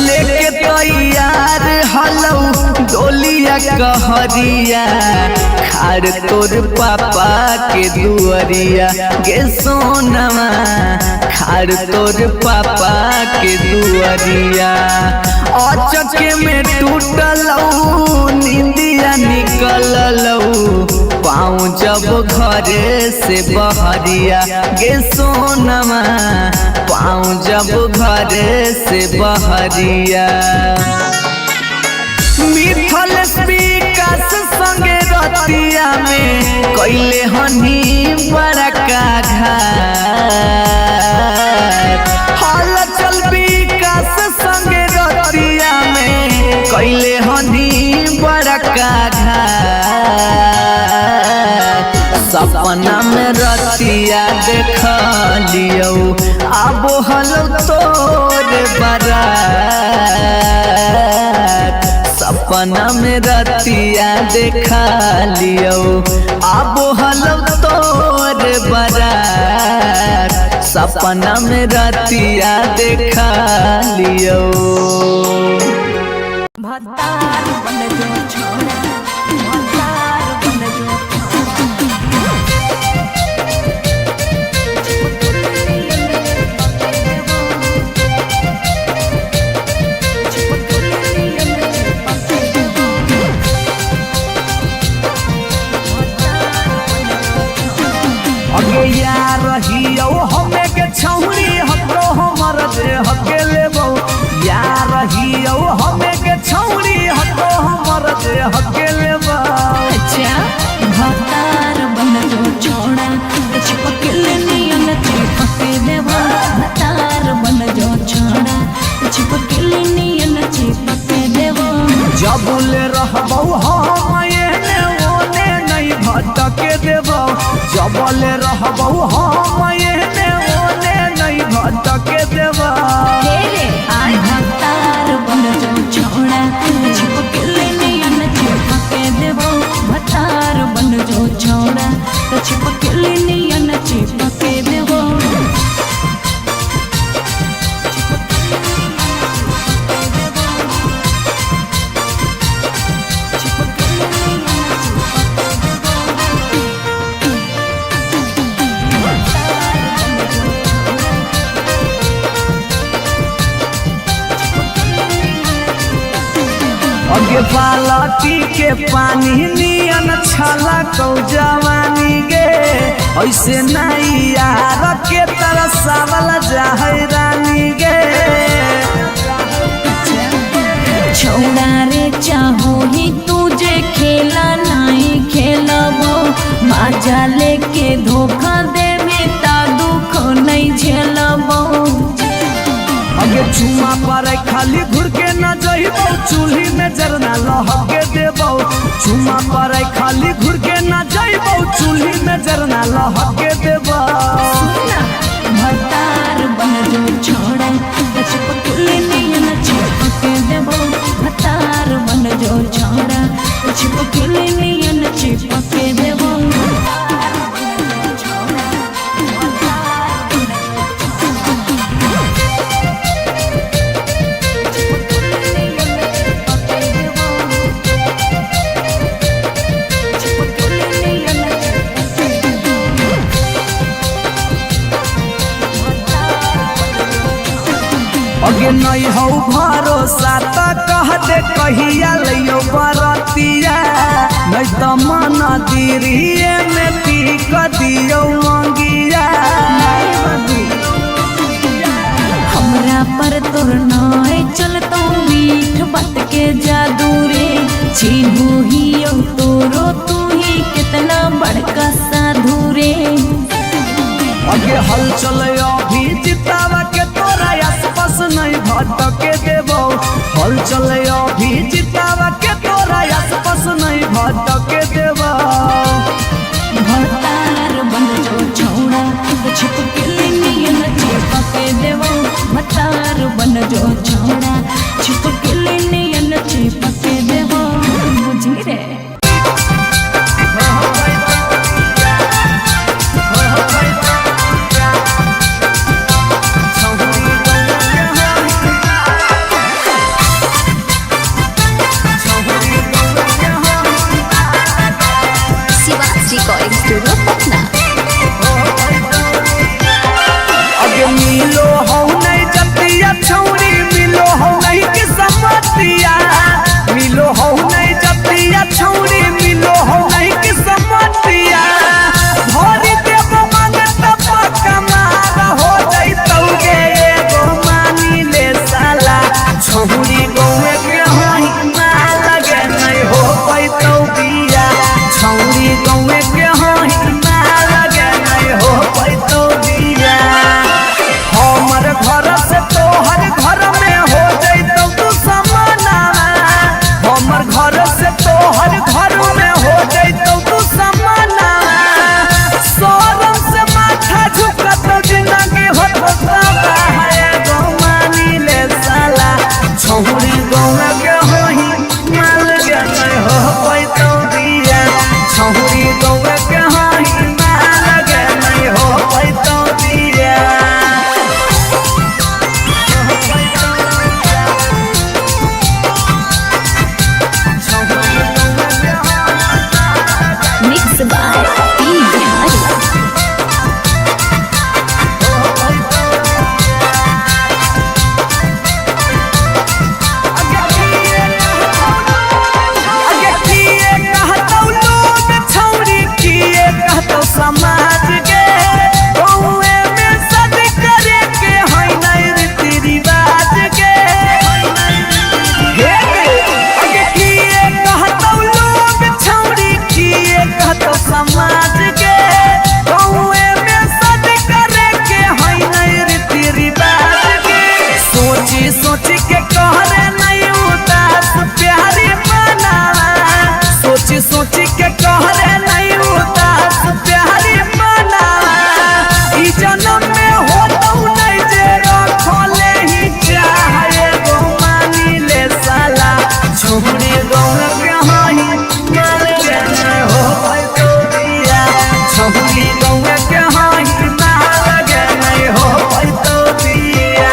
लेके तैयार हलौ डोलिया कहरिया, खार तोर पापा के दुअरिया गे सोनामा, खार तोर पापा के दुअरिया। अचके में टूटलौ निंदिया निकललौ, पाँव जब घरे से बहरिया गे सोनामा, पाँव जब घरे से बहरिया। मिथल विकास संगे रतिया में कैले हनी बड़का घात। हल चल विकास संगे रतिया में कैले हनी बड़का घात। सपना में रतिया देखा लियो आबो हलो तोर बारात। सपना में रतिया देखा लियो आबो हलो तोर बारात। सपना में रतिया देखा लियो।
भतार बन जो छोड़ा, भतार बन जो
अगे यार रहियो हमे के छौरी हको हमर देह के लेबौ। यार रहियो हमे के छौरी हको हमर देह के लेबौ।
अच्छा भतार बन जो छोड़ा, चिपकले नियन चिपक देवो। भतार बन जो छोड़ा, चिपकले नियन चिपक देवो।
जब ले रहबौ हम एने ओने नहीं भटके देबौ। जब ले रहबौ हम एने ओने नहीं भटके देबौ।
आय भतार बन जो छोड़ा, चिपकले नियन चिपक देवो। भतार बन जो छोड़ा, चिपकले नियन चिपक देवो। चिपकले
अगे बालटी के पानी नियन छला कौ जवानी गे ऐसे नहीं यार के तरसावल जाहे रानी गे।
छौड़ा रे चाहो ही तुझे खेला नहीं खेलबो, माजा लेके धोखा देवे ता दुख नहीं झेलबो।
अगे चुमा पर खाली घुर के न जइबौ चूल्ही में जरना लहके देबौ। चुमा पर खाली घुर के न जइबौ चूल्ही में जरना लहके देबौ।
सुना भतार बन जो छोड़ा चिपकले नियन चिपके देबो। भतार बन जो छोड़ा चिपकले नियन चिपके देबो।
अगे नहीं हौ भरोसा त कह दे कहिया लइयो बरतिया नहीं त मन दिरिए में टीक दियो मंगिया।
हमरा पर तोर नाय चलतो मीठ बात के जादू रे, चिन्हू ही तोरो तू ही कितना बड़का साधु रे।
अगे हलचल अभी जितावा के तोरा आसपास नहीं भटके देबौ। हलचल अभी जितावा के तोरा आसपास नहीं भटके देबौ।
भतार बन जो छौड़ा छिपकली नियन चिपके देबो। भतार बन जो छौड़ा छिपकली नियन चिपके देबो। बुझी रे।
Shivas recording studio Patna.
अगे मिलो हो नहीं जतिया छौरी मिलो हो नहीं के समतिया। मिलो हो नहीं जतिया छौरी मिलो हो नहीं के समतिया। भरी देबो मांगत पक्का मार हो जइतौ गे एगो मानी ले साला। छौरी गौए के होई मार लगे नहीं हो पैतौ बिया। छौरी गौए के होई मार लगे नहीं हो पैतौ बिया। हमर घर से तोहर घर में हो जइतौ तू समानावा। हमर घर से तोहर घर में हो जइतौ तू समानावा। शरम से माथा झुकत जिंदगी होत है गौ मानी ले साला। छौरी गौआ के होही माल के नहीं हो पैतौ बिया। छौरी गौआ के होही माल के नहीं हो पैतौ बिया।
Mix by P Bihari.
अगे किए कहतौ लोग छौरी किए कहतौ समाज गे। गौए में सद करे के है नहीं रीति रिवाज गे। हे गे, अगे किए कहतौ लोग छौरी किए कहतौ समाज गे। गौए में सद करे के है नहीं रीति रिवाज गे। सोची सोची के कहरे नहीं उदास प्यारी बनावा। सोची सोची के कहरे नहीं उदास प्यारी बनावा। ई जन्म में होतौ नहीं जे रखले ही चाहे गौ मानी ले साला। छौरी गौ के होई माल के नहीं हो पैतौ बिया। छौरी गौ के होई माल के नहीं हो पैतौ बिया।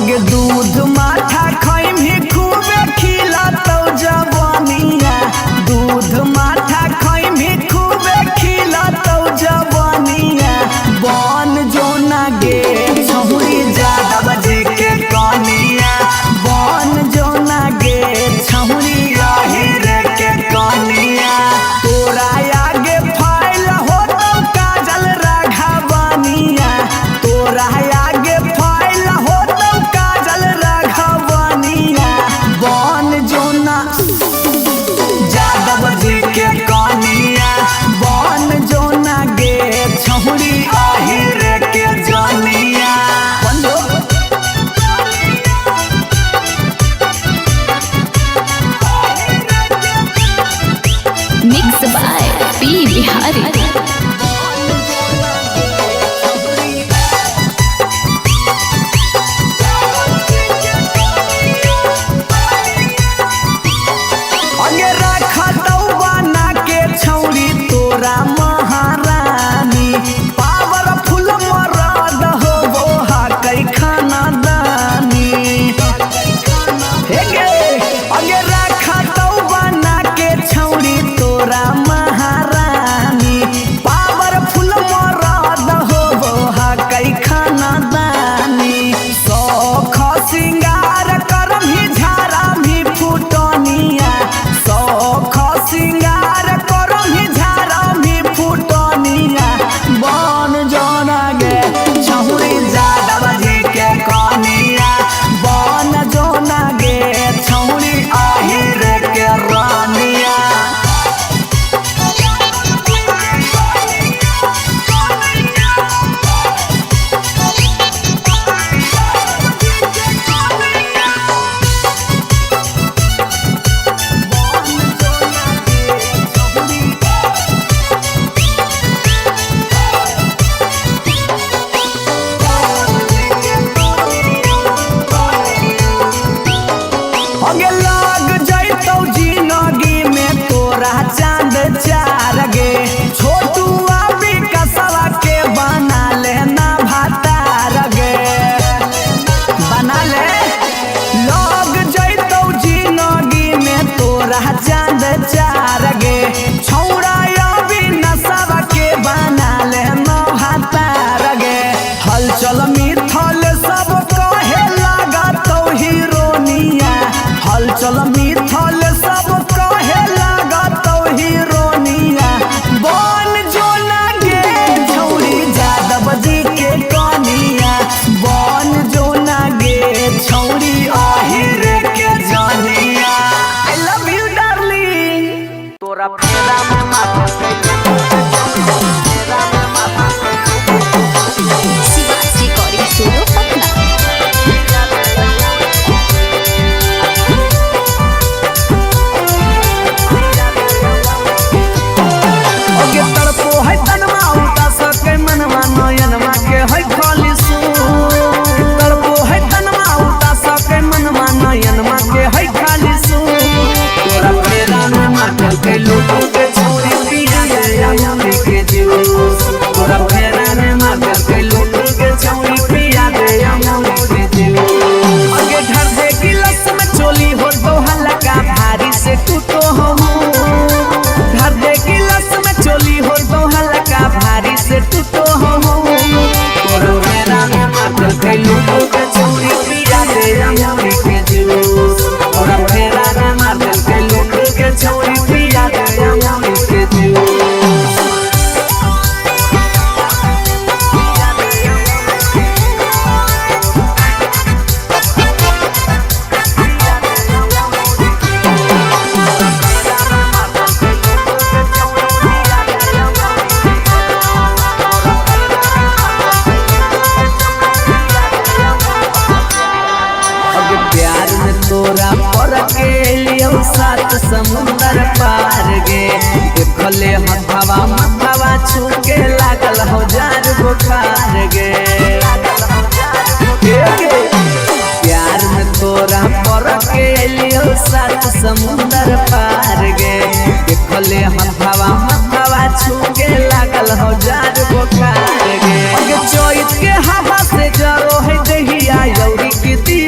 अगे दूध माठा खैमी खूबे खिलतौ जवानिया, दूध माठा खैमी खूबे खिलतौ जवानिया। बन जो ना गे छहुरी जादव जी के कनिया, बन जो ना गे छहुरी अहिर के कनिया। तोरा आगे फैल होतौ काजल राघवनिया, तोरा आगे फैल होतौ काजल राघवनिया। बन जो ना जादव जी के कनिया, बन जो ना गे छहुरी अहिर के जनिया। बन जो।
Mix by P Bihari.
अगे रखतौ बना के छौरी तोरा महारानी, पावरफुल मरद हो बोहा कै खानदानी। हे गे, अगे रखतौ बना के छौरी तोरा महारानी, पावरफुल मरद हो बोहा कै खानदानी। शौख सिंगार करम ही झारा भी फुटनिया, शौख सिंगार करम ही झारा भी फुटनिया। बन जोना गे छहुरी जादव जी के कनिया, बन जोना गे छहुरी अहिर के रानिया। अगे लाग जैतौ जिनगी में तोरा चांद चार गे, छोटू अभी कसवा के बना लेना भातार गे, बना ले। लग जैतौ जिनगी में तोरा चांद चार गे, छौड़ा अभी नसवा के बना लेना भातार गे। हलचल मिथल सब कहे लागतौ हीरोनिया, हलचल मिथल सब कहे लागतौ हीरोनिया। बन जो ना गे छौरी जादव जी के कनिया, बन जो ना गे छौरी अहिर के जनिया। I love you darling. तोरा फेरा में माथा
शिवास रिकॉर्डिंग स्टूडियो पटना।
ओगे तड़पो है तनमा उदास के मनवा नयनमा के है खाली सू। तड़पो है तनमा उदास के मनवा नयनमा के है खाली सू। तोरा फेरा में मातल के लूटू के छौरी पिया दे के जूस। तोरा फेरा में मातल के लूटू के छौरी पिया दे के जूस। अगे ढर दे गिलास में चोली हो तो हल्का भारी से टूटो हो। धर दे गिलास में चोली हो तो हल्का भारी से टूटो हो। तोरा फेरा में मातल के लूटू के छौरी पिया दे के जूस। तोरा फेरा में मातल के लूटू के छौरी पिया दे के जूस। अगे प्यार में तोरा पर के लियो सात समुंदर पार गे, देखले हथवा मथवा छू के लागल हजार बुखार गे। प्यार में तोरा पर के लियो सात समुंदर पार गे, देखले हथवा मथवा छू के लागल हजार बुखार गे। अगे चोइत के हवा से जरो है दहिया यौरी की।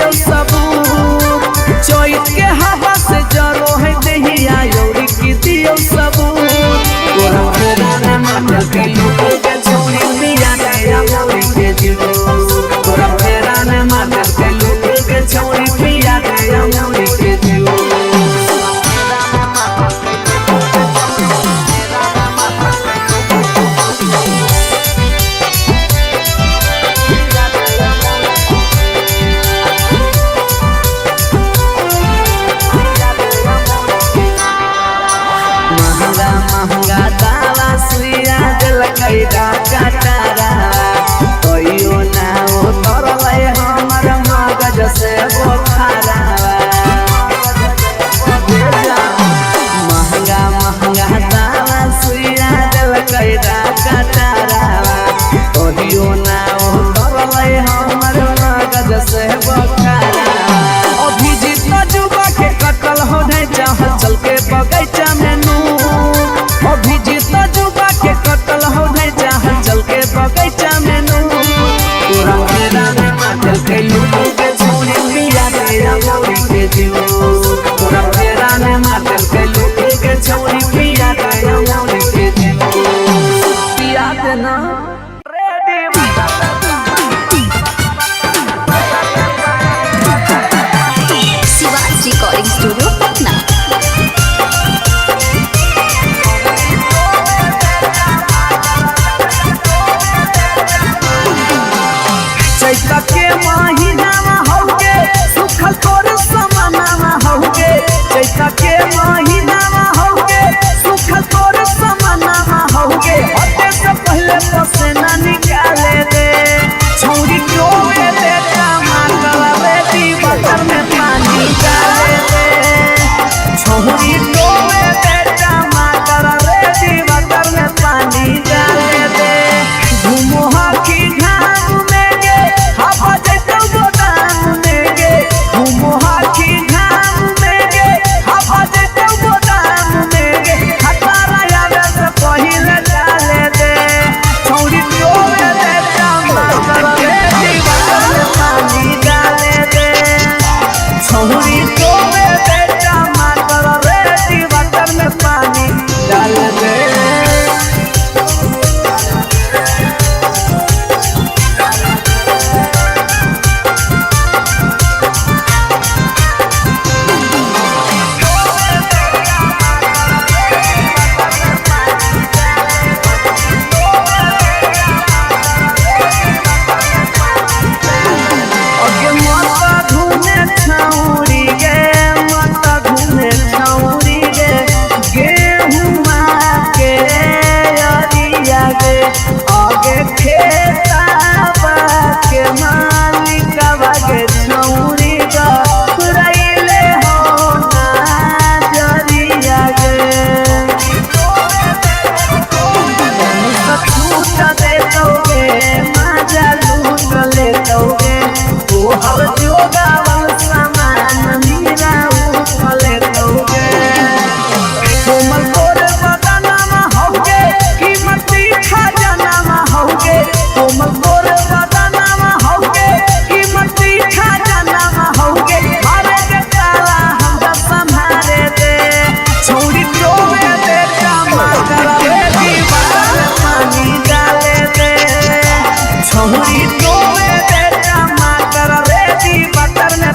जोगावल सामान मीरा उठले तौगे। कोमल तोरे बदनामा होगे, कीमती खजानामा होगे। कोमल तोरे बदनामा होगे, कीमती खजानामा होगे। मारे के ताला हमरा संभारे दे, छोड़ी टोवे दे टमाटर रे दीवार पानी डाले दे। छोड़ी टोवे दे टमाटर रे दीवार में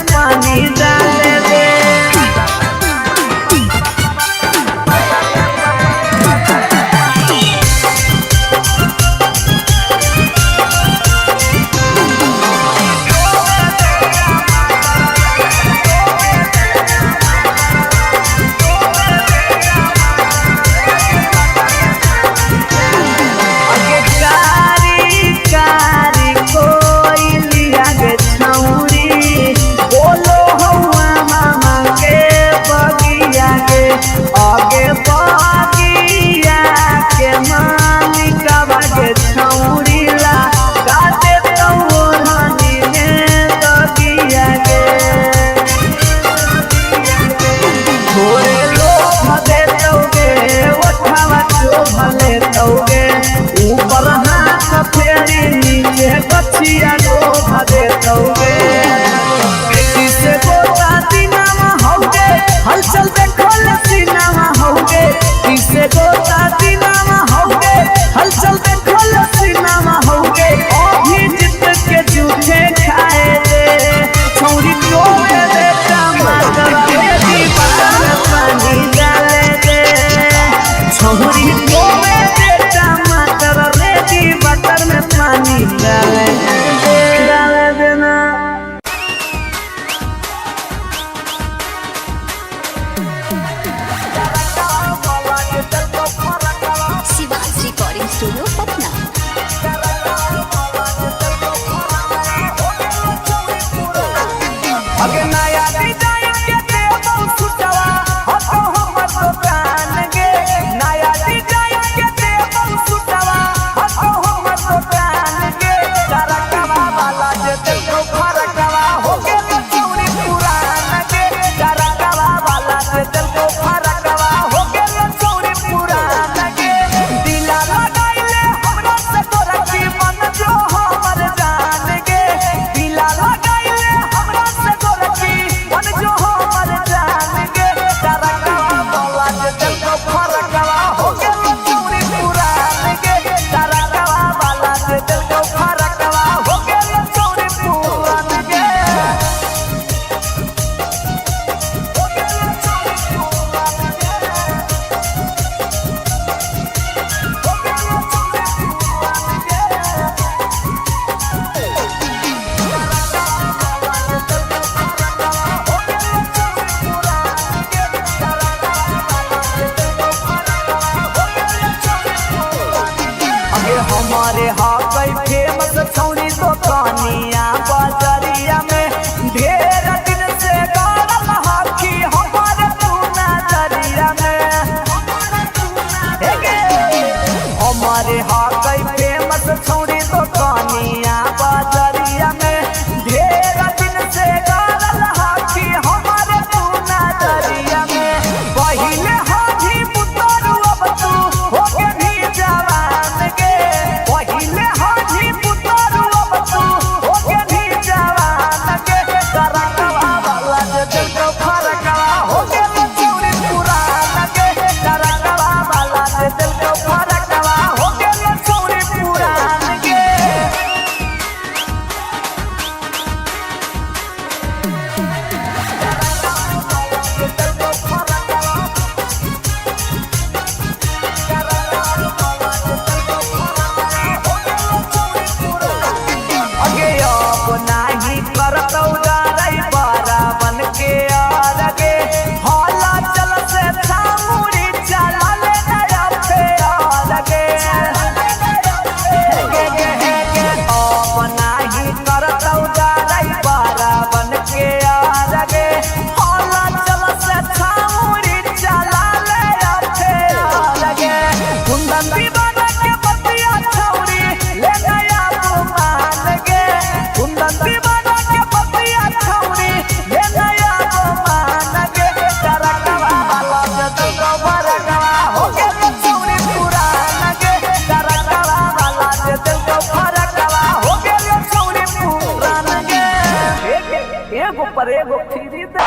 एगो पर एगो फ्री दे।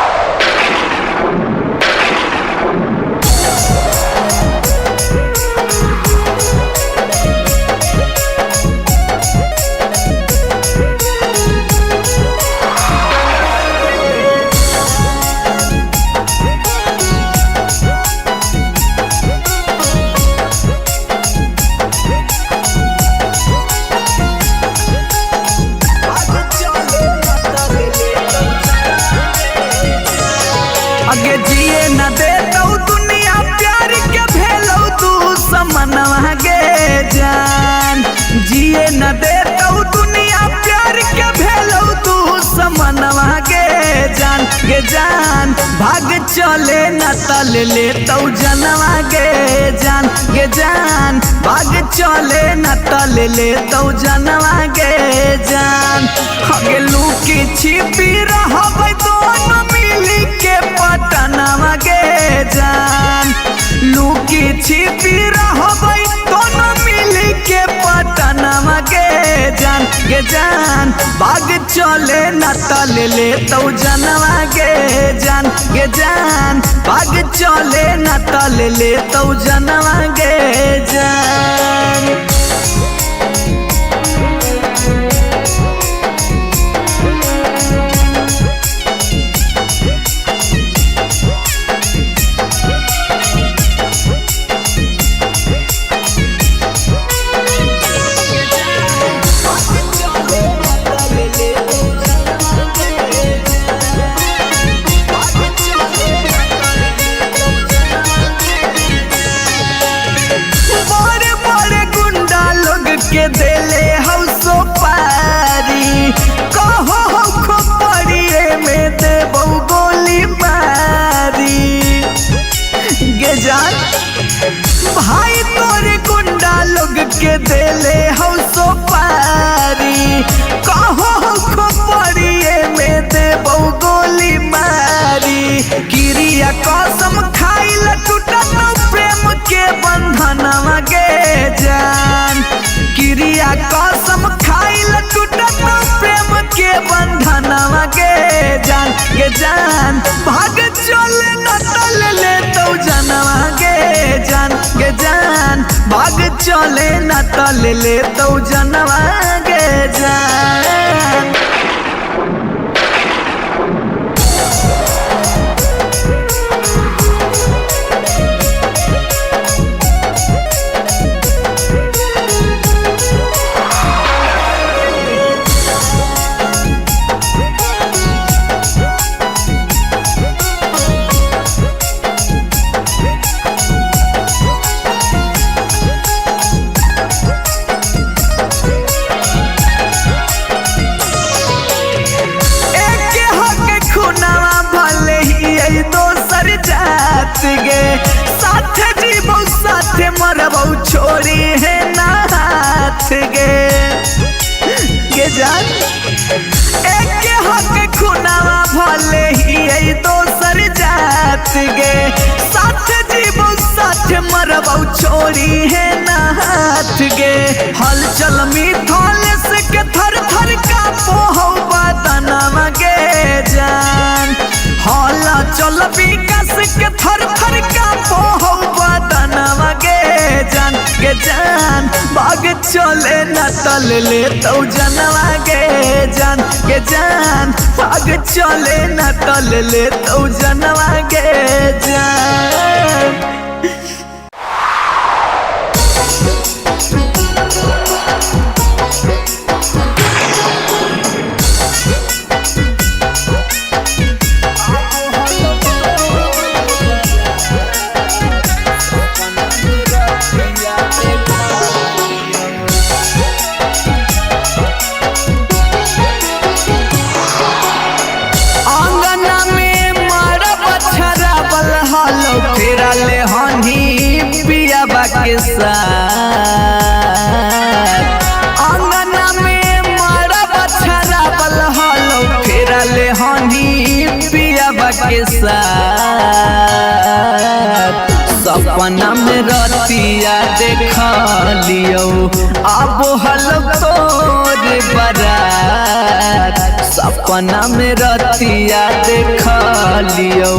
अगे जिए न दे तो दुनिया प्यार के भेलो तू समनवा गे जान। जिए न दे तो दुनिया प्यार के भेलो तू समनवा गे जान गे जान। भाग चले न तल ले तो जनवा गे जान गे जान। भाग चले न तल ले तो जनवा गे जान। अगे लूकी छिपी रहबै दोनों मिली के पटनवा गे जान। लूकी छिपी रहबै दोनों मिली के पटनवा गे जान गे जान। भाग चले न तल ले तो जनवा गे जान गे जान। भाग चले न तल ले तो जनवा गे जान। बड़े बड़े गुंडा लोग के देले हौ सोपारी, कहो हौ खोपड़िए में देबौ गोली मारी गे जान। भाई तोरे गुंडा लोग के देले हौ सोपारी, कहो हौ खोपड़िए में देबौ गोली मारी। किरिया कसम खाइल टूटत प्रेम के बंधनवा गे जान। किरिया कसम खाइल टूटत प्रेम के बंधनवा गे जान गे जान। भाग चले न तल ले तो जनवा गे जान गे जान। भाग चले न तल ले तो जनवा गे जान। एके हक खुनावा भले ही ऐ दोसर जात गे, साथ जीबौ साथ मरबौ छोड़ी है ना हाथ गे गे जान। एके हक खुनावा भले ही ऐ दोसर जात गे, साथ जीबौ साथ मरबौ छोड़ी है ना हाथ गे। हलचल मिथल से के थर थर कांपो हौ बदनवा गे जान। हलचल विकास के थर थर कांपो हौ बदनवा गे जान गे जान। भाग चले न तल ले तो जनवा गे जान गे जान। भाग चले न तल ले तो जनवा गे जान। आंगना में मारब छराबल हलो फेरा ले हनी पियाबा के साथ। आंगना में मारब छराबल हलो फेरा ले हनी पियाबा के साथ। सपना में रतिया देखा लियो अब हलो तोर बारात। सपना में रतिया देखा लियो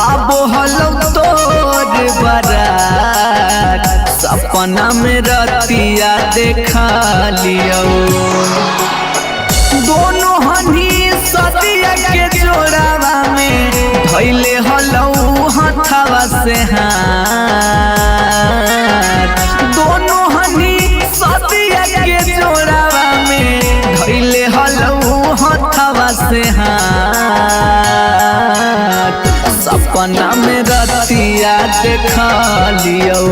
अब हलो तोर बारात। सपना में रतिया देखा लियो। दोनों हनी सदिया के जोड़ावा में धैले हलौ हथवा से हाथ। दोनों हनी सदिया के जोड़ावा में धैले हलौ हथवा से हाथ। सपना में रतिया देखा लियो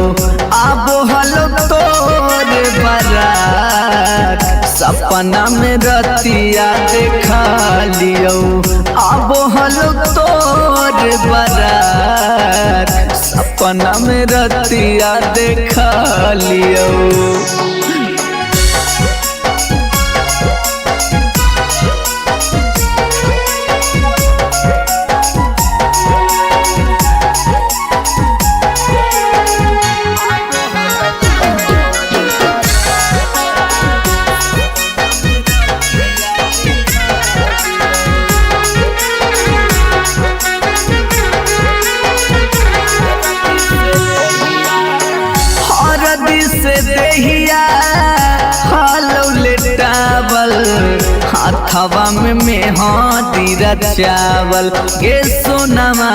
अब हलो तोर बारात। सपना में रतिया देखा लियो अब हलो तोर बारात। सपना में रतिया देखा लियो। हरदी से देहिया हालो लेटावल हाथवा में मेहंदी रचावल गे सोनामा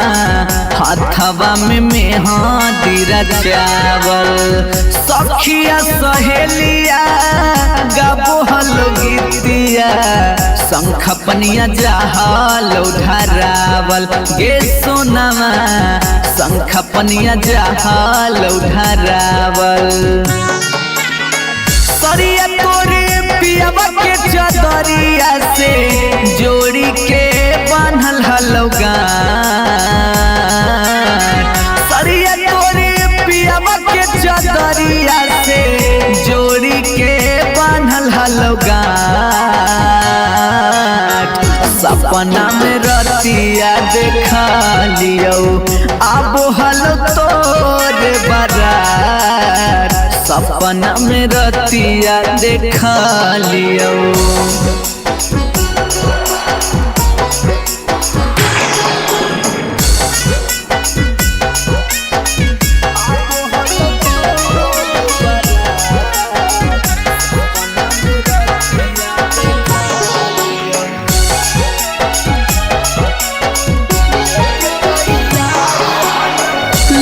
हाथवा में मेहंदी रचावल। सखिया सहेलिया गाबो हलो गीतिया शंख पनिया जहालो धरावल गे सोनामा शंख पनिया जहालो धरावल। सरिया तोरे पियवा के चदरिया से जोड़ी के बान्हल हलो गान। सरिया तोरे पियवा के चदरिया से जोड़ी के बान्हल हलो गान। सपना में रतिया देखा लियो अब हलो तोर बारात। सपना में रतिया देखा लियो।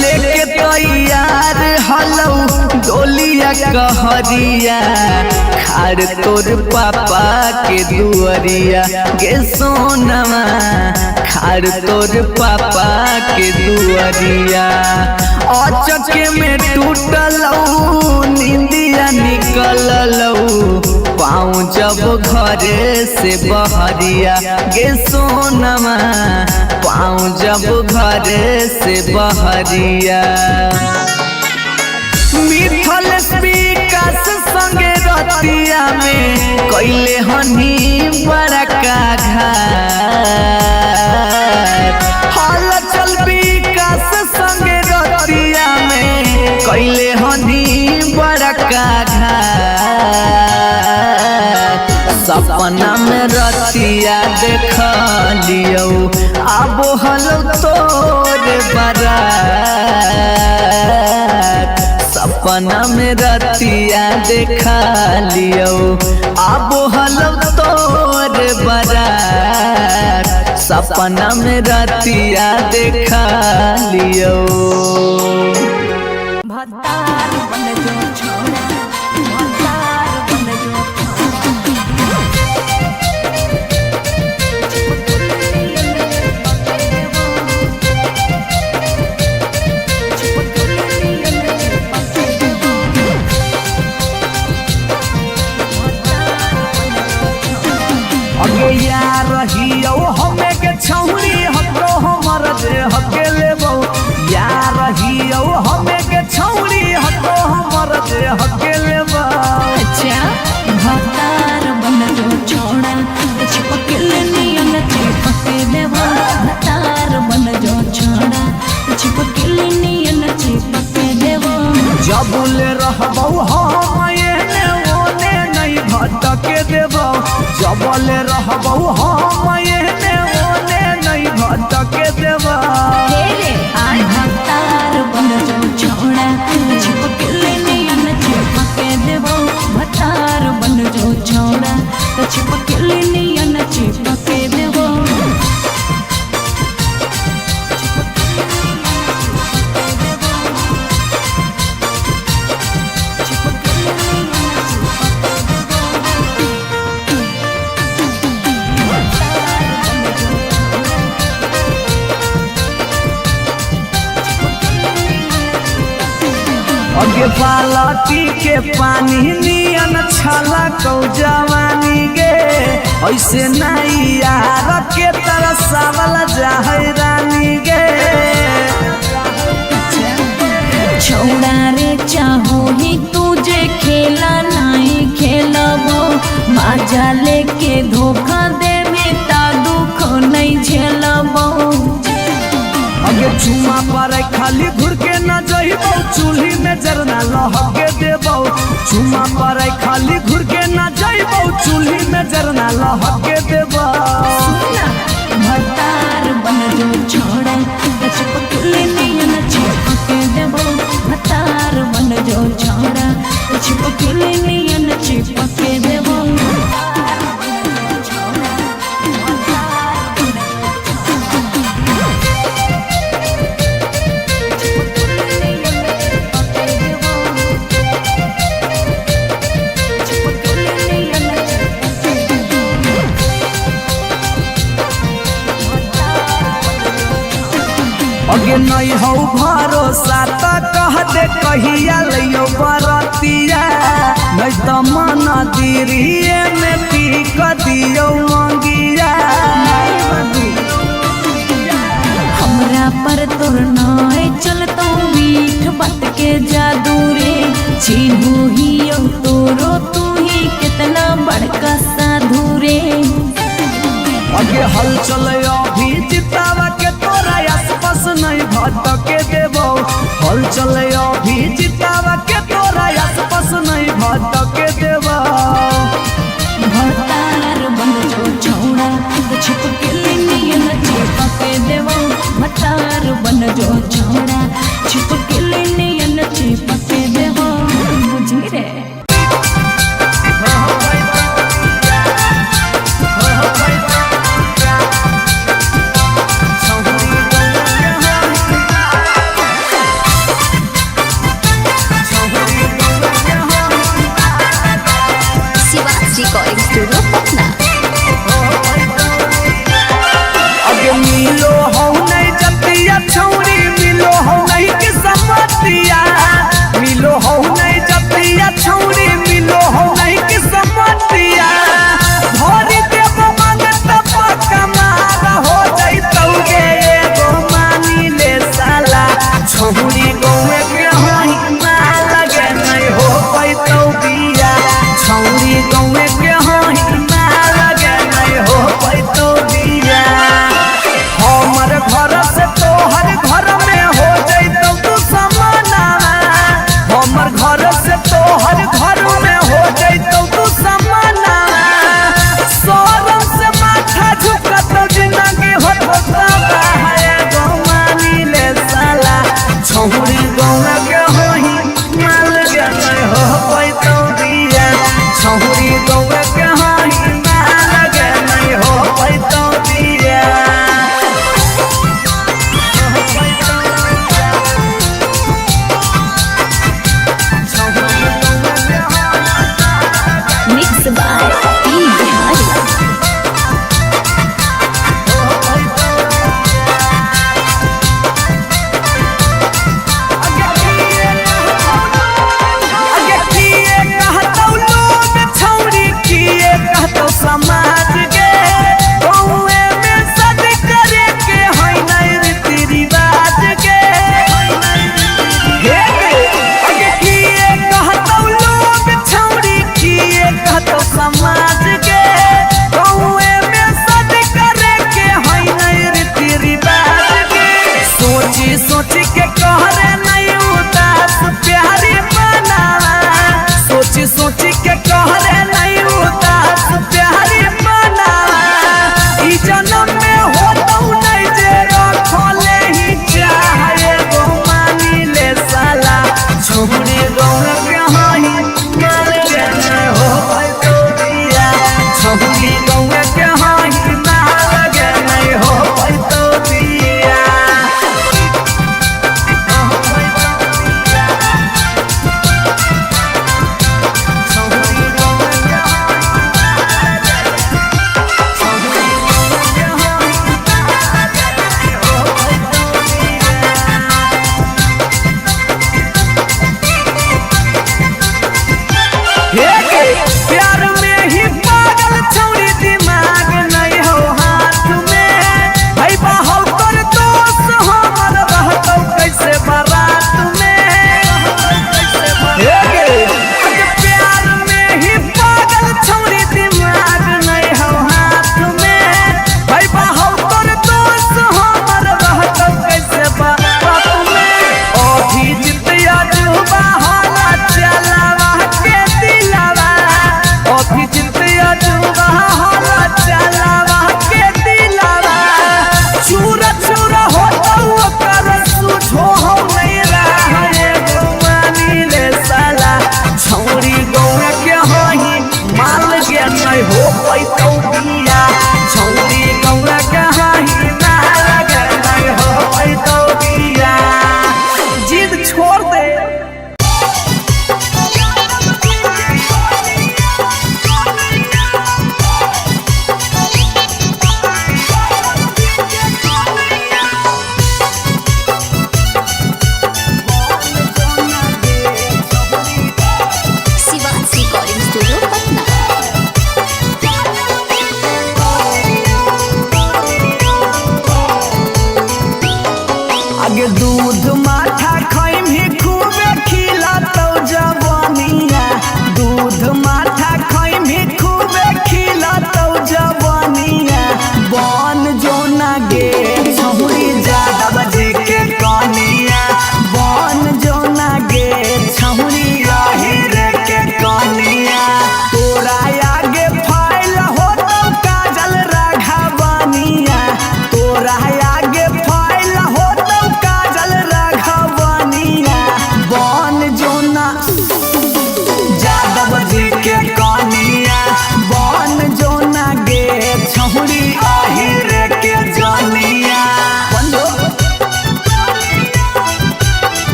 लेके तैयार हलौ डोलिया कहरिया खार तोर पापा के दुअरिया गे सोनामा खार तोर पापा के दुअरिया। अचके में टूटलौ निंदिया निकललौ पाँव जब घरे से बहरिया गे सोनामा पाँव जब घरे से बहरिया। मिथल विकास संगे रतिया में कैले हनी बड़का घात। हल चल विकास संगे रतिया में कैले हनी बड़का घात। सपना में रतिया देखा लियो अब हलो तोर बारात। सपना में रतिया देखा लियो अब हलो तोर बारात। सपना में रतिया देखा लियो।
भतार बन जो छोड़ा भतार बन जो
अगे यार रहियो हमे के छौरी हको हमर दे हके लेबो। यार रहियो हमे के छौरी हको हमर दे हके लेबो।
अच्छा भतार बन जो छोड़ा चिपकल नियन चिपक देवा। भतार बन जो छोड़ा चिपकल नियन चिपक
रहबौ हम एने ओने नहीं भटके देबौ।
हे रे आय भतार बन जो छोड़ा छिपकली नियन चिपके देबो भतार बन जो छोड़ा छिपकली नियन चिपके देबो।
अगे बालटी के पानी नियन छला कौ जवानी गे ऐसे नहीं यार के तरसावल जाहै रानी गे।
छौड़ा रे चाहो ही तुझे खेला नहीं खेलबो माजा लेके धोखा देवे ता दुख नहीं झेलबो।
अगे चुमा पर खाली घुर के न जइबौ चूल्ही में जरना लहके देबौ। चुमा पर खाली घुर के न जइबौ चूल्ही में जरना लहके देबौ।
भतार बन जो छोड़ा छिपकली नियन चिपके देबो भतार बन जो छोड़ा छिपकली नियन चिपके देबो।
अगे नहीं हौ भरोसा त कह दे कहिया लइयो बरतिया नहीं त मन दिरिए में टीक दियो मंगिया।
हमरा पर तोर नाय चलतो मीठ बात के जादू रे चिन्हू ही तोरो तू ही कितना बड़का साधु रे।
अगे हलचल अभी जितावा के तोरा आसपास नहीं भटके देबौ। हलचल अभी जितावा के तोरा आसपास नहीं भटके देबौ।
भतार बन जो छौड़ा छिपकली नियन चिपके देबो भतार बन जो छौड़ा छिपकली नियन चिपके देबो बुझी रे।
Shivas recording studio Patna.
अगे मिलो हौ नहीं जतिया छौरी।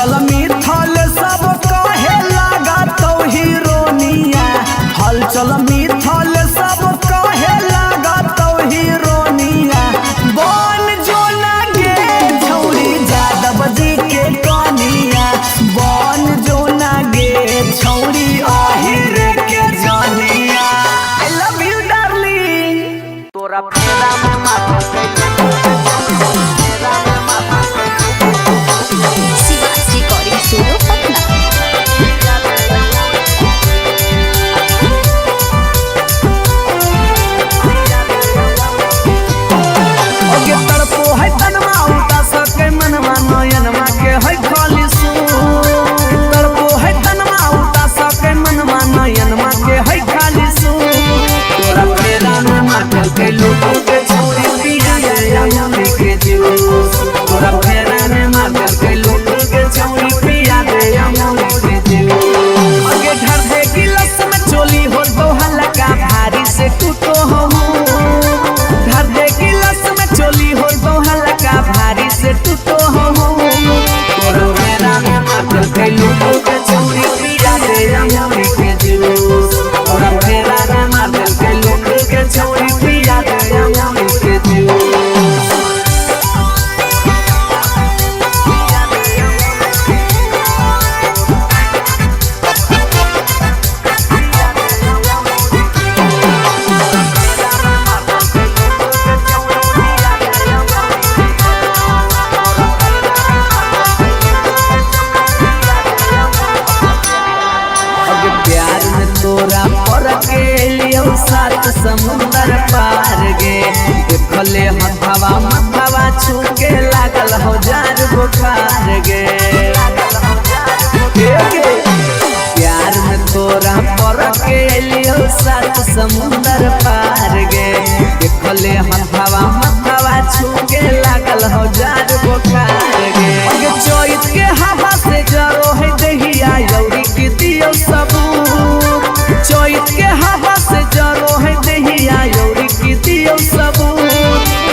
हलचल मिथल सब कहे लगा तो हीरोनिया। हलचल मिथल सब कहे लगा तो हीरोनिया। बन जो लागे छौरी जादव जी के कनिया। बन जो लागे छौरी आहिर के जानिया। I love you darling. तोरा फेरा में माथा
शिवास रिकॉर्डिंग स्टूडियो पटना।
ओगे तड़पो है तनमा उता सके मनवा नयनमा के है खाली सू। तड़पो है तनमा उता सके मनवा नयनमा के है खाली सू। तोरा फेरा में माखल के लूटू के छौरी पिया दे अमूली के जूस। तोरा फेरा में माखल के लूटू के छौरी पिया दे अमूली के जूस। ओगे ढर दे गिलास में चोली हो तो हल्का भारी से टूटो हो। धर दे गिलास में चोली हो तो हल्का भारी से टूटो हो। तोरा फेरा में माखल के लूटू के छौरी पिया दे अमूली के जूस। तोरा फेरा में माखल के लूटू के छौरी पिया दे अमूली के जूस। अब प्यार में तोरा पर के लियो सात समुंदर पार गे। देखले हथवा मथवा छू के लागल हो जार बुखार गे। प्यार में तोरा पर के लियो सात समुंदर पार गे। देखले हथवा मथवा छू के लागल हो जार बुखार गे। अगे चोइत के हवा से जरो है दहिया यौरी के दियो सबूत। चोइत के हवा से जरो है दहिया यौरी के दियो सबूत।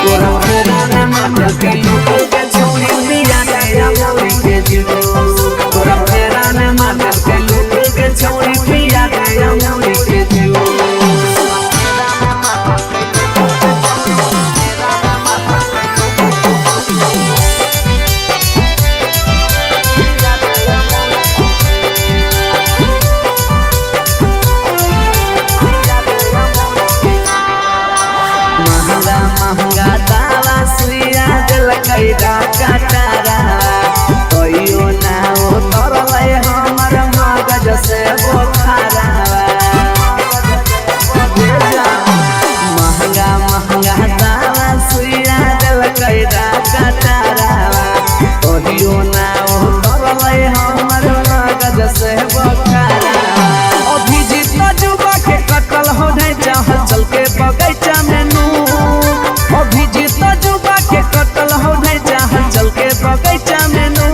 तोरा फेरा में माखल के लूटू के छौरी पिया दे अमूली के जूस। तोरा फेरा में माखल के लूटू के छौरी पिया दे अमूली के जूस। महंगा महंगा दावा सुइया देलकै काटारा। कहियो ना उतरलै हमर मगज से बोखारा। महंगा महंगा दावा सुइया देलकै काटारा। कहियो ना उतरलै हमर मगज से बोखारा। अभिजीत जुबा के कटल हो ढैचा हलचल के बगैचा में नू। अभिजीत जुबा के कटल हो ढैचा हलचल के बगैचा में नू।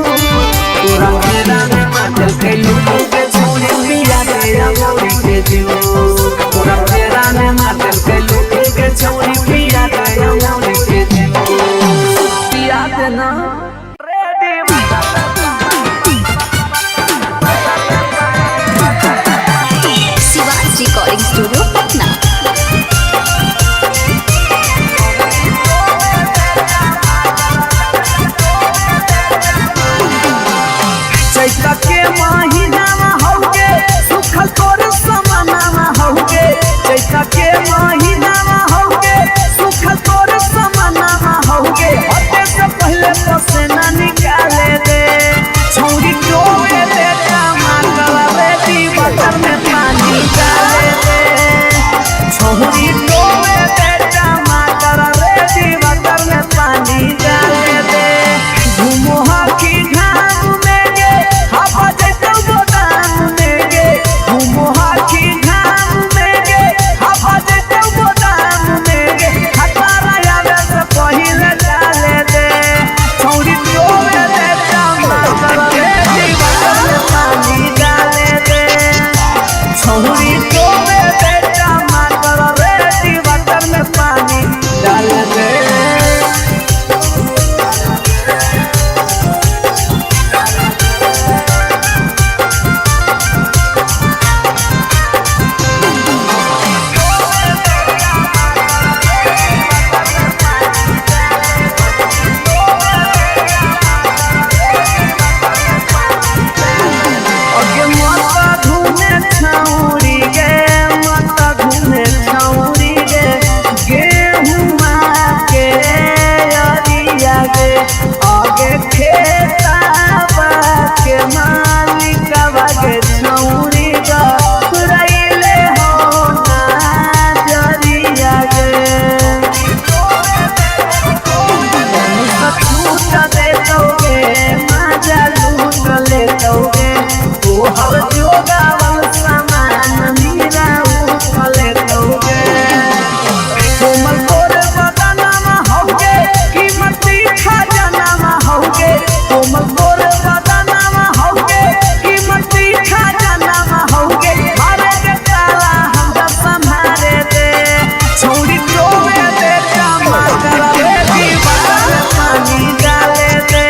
तोरा फेरा में माखल के लूटू के छौरी पिया दे अमूली के जूस। तोरा फेरा में माखल के लूटू के छौरी पिया दे अमूली के जूस। पिया दे ना।
Shivas recording studio Patna.
चैत के महीनामा हौके सुखल तोर समानामा हौके। चैत के महीनामा हौके सुखल तोर समानामा हौके। हटे से पहले पसेना निकाले दे छौरी टोवे दे टमाटर रेडी बटर में पानी डाले दे। छौरी टोवे दे टमाटर रेडी बटर में पानी डाले दे। घुमोहा की घाम में गे हवा जैतौ गोदाम। तोहर जोगावल सामान मीरा उठले तौगे। कोमल तोर बदनामा हौगे, कीमती खजानामा हौगे। कोमल तोर बदनामा हौगे, कीमती खजानामा हौगे। मारे दे ताला हमरा संभारे दे, छौरी टोवे दे टमाटर रे दीवार पानी डाले दे।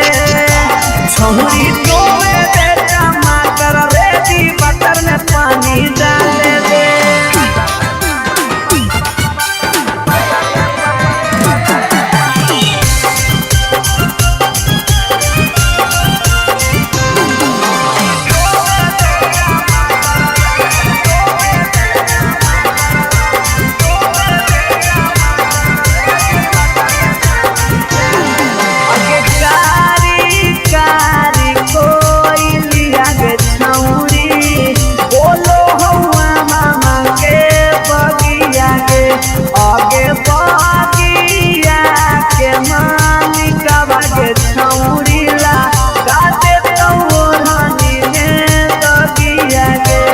छौरी टोवे दे टमाटर रे दीवार में पानी डाले दे। अगे कारी कारी कोइलिया गे छौरी, बोलो हौआ मामा के बगिया गे। आगे बगिया के मालिकवा गे छौरी ला गाते तो ओढ़नी में तगिया गे।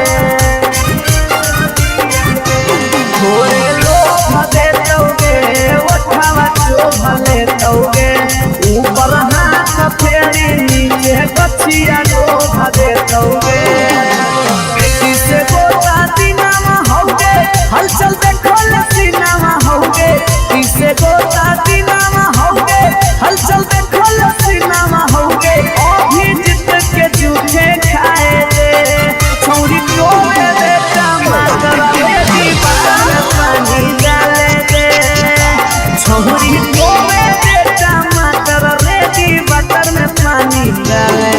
थोड़े लोभ दे तौगे, ओठवा चोभ ले तौगे। ऊपर हाथ फेरी नीचे गछिया लोभ दे तौगे। किसे गोता दिनामा हौगे, हलचल देखो लसीनामा हौगे। किसे गोता दिनामा हौगे, हलचल देखो लसीनामा हौगे। अभी जित के जूठे खाए दे, छौरी टोवे दे टमाटर रे दीवार पानी डाले दे। छौरी टोवे दे टमाटर रे दीवार में पानी डाले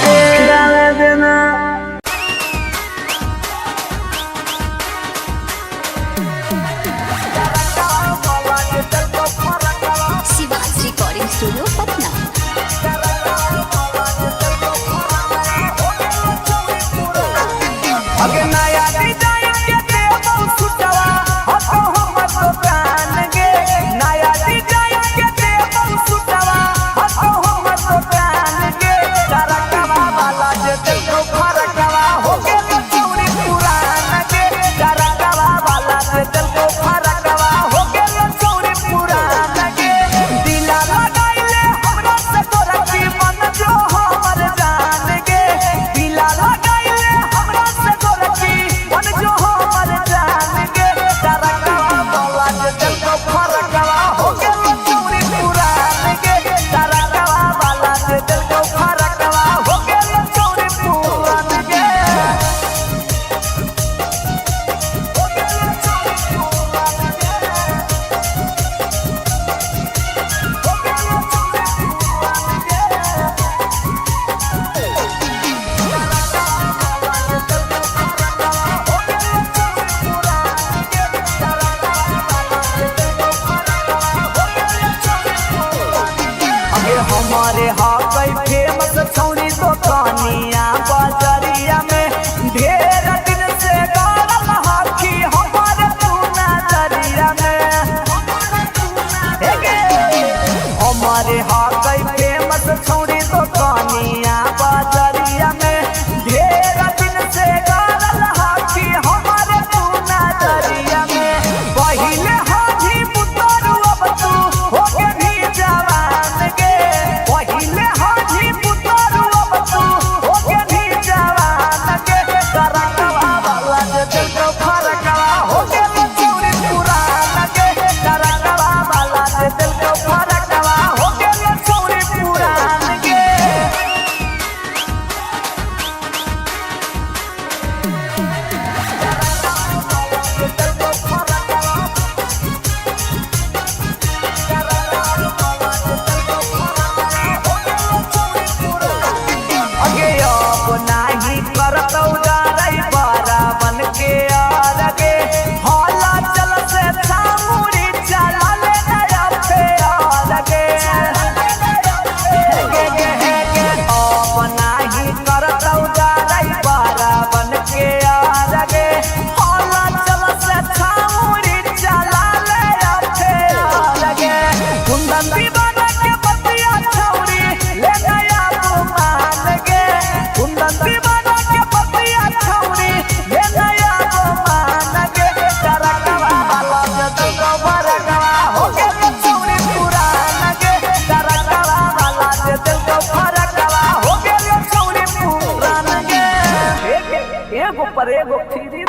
दे। एगो पर एगो फ्री।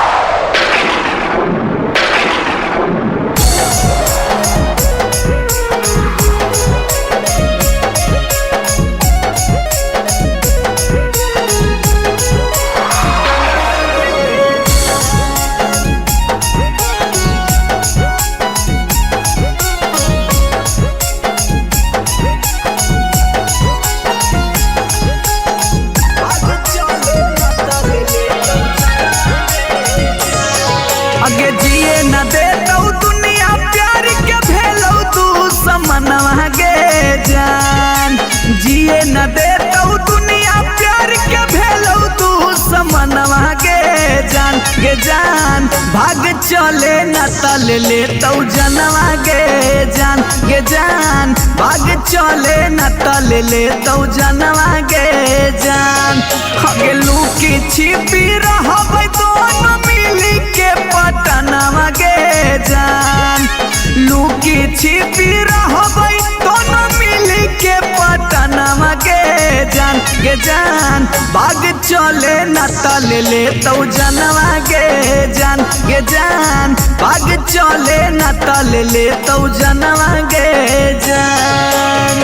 अगे जिए न दे तौ दुनिया प्यार के भेलौ तू समनवा गे जान। जिए न दे तौ दुनिया प्यार के भेलौ तू समनवा गे जान गे जान। भाग चले न तल ले तौ जनवा गे जान गे जान। भाग चले न तल ले तौ जनवा गे जान। अगे लुकी छिपी रहबै दोनों मिली के पटनवा गे जान। लुकी छिपी रहबै दोनों मिली के पटनवा गे जान गे जान। भाग चले न तल ले तौ जनवा गे जान गे जान। भाग चले न तल ले तौ जनवा गे जान।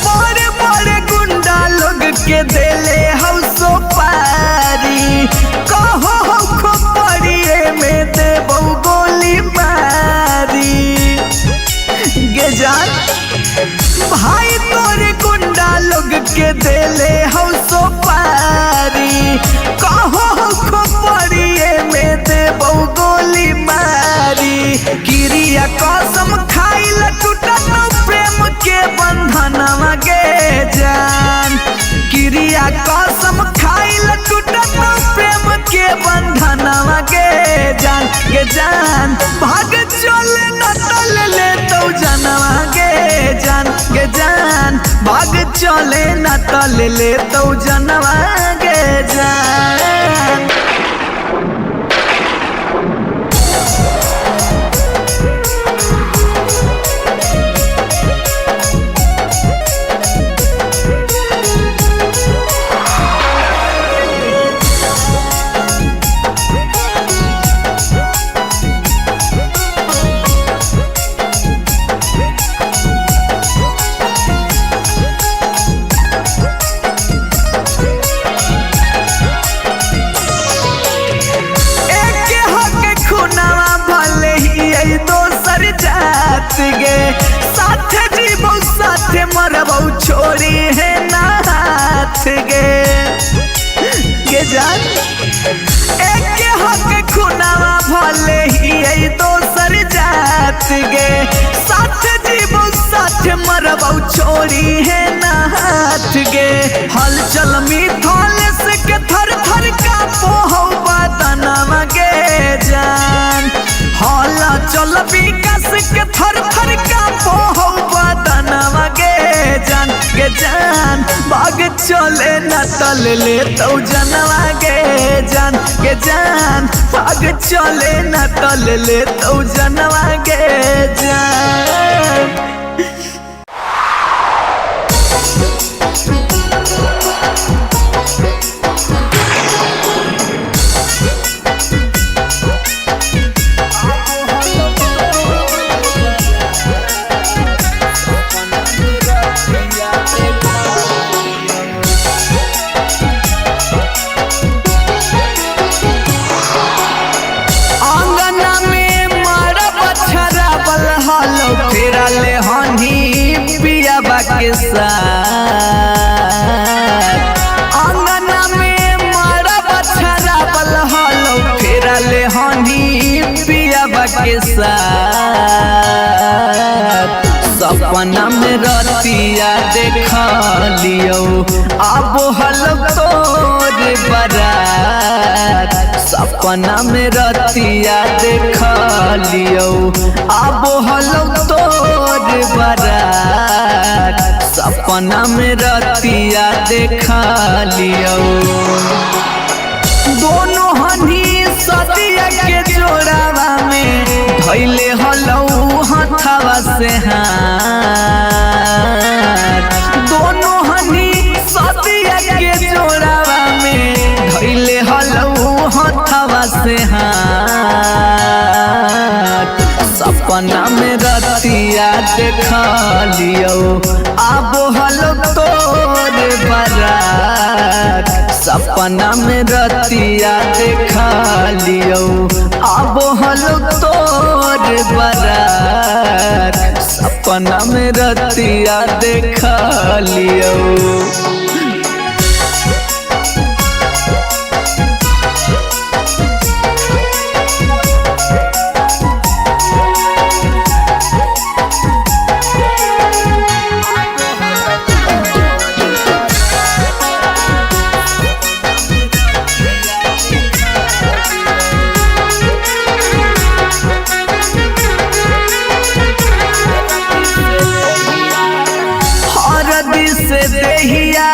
बड़े बड़े गुंडा लोग के देले हौ सोपारी, कहो हौ खोपड़िए में देबौ गोली मारी गे जान। भाई तोरे गुंडा लोग के देले हौ सोपारी, कहो हौ खोपड़िए में देबौ गोली मारी। किरिया कसम खाइल टूटत प्रेम के बंधनवा गे जान। किरिया कसम खाइल टूटत प्रेम के बंधनवा गे जान गे जान। भाग चले न तल ले तौ जनवा गे जान गे जान। भाग चले न तल ले तौ जनवा गे जान। दोसर जात गे, साथ जीबौ साथ मरबौ छोड़ी है ना हाथ गे गे जान। एक हक खुनावा भले ही दोसर जात गे, साथ जीबौ साथ मरबौ छोड़ी है ना हाथ गे। हलचल मिथल से के थर थर का पोहौ बदनवा गे जान। हला चल विकास के थर थर का पोहौ बदनवा गे जान गे जान। भाग चले न तल ले तौ जनवा गे जान गे जान। भाग चले न तल ले तौ जनवा गे जान। आंगना में मरब छराबल हलो फेरले हनी पियाबा के साथ। आंगना में मरब छराबल हलो फेरले हनी पियाबा के साथ। सपना में रतिया देख लियो आबो हलो तोर बारात। सपना में रतिया देख लियो आबो हलो तोर बारात। सपना में रतिया देख लियो। दोनों हनी सदिया के जोड़ावा में धैले हलौ हथवा से हाथ। दोनों हनी सदिया के जोड़ावा में धैले हलौ हथवा से हाथ। सपना में रतिया देख लियो आबो हलो तोर बारात। सपना में रतिया देख लियो आबो हलो तोर बारात। सपना में रतिया देख लियो। हरदी से देहिया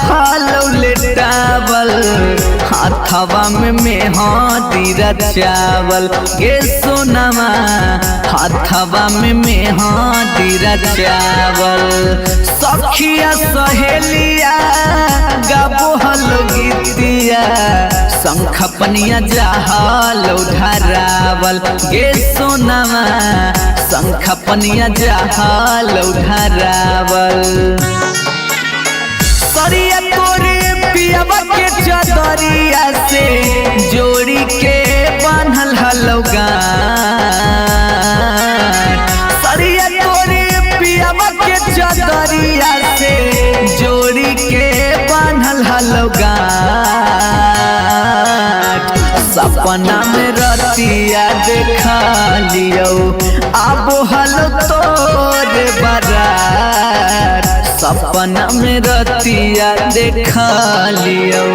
हालो लेटावल, हाथवा में मेहंदी रचावल गे सोनामा, हाथवा में मेहंदी रचावल। सखिया सहेलिया गाबो हलो गीतिया, शंख पनिया जहालो धरावल गे सोनामा, शंख पनिया जहालो धरावल। सरिया तोरे पियवा के चदरिया से जोड़ी के बान्हल हलो गान। सरिया तोरे पियवा के चदरिया से जोड़ी के बान्हल हलो गान। सपना में रतिया देखा लियो आबो हलो तोर बारात। सपना में रतिया देखा लियो।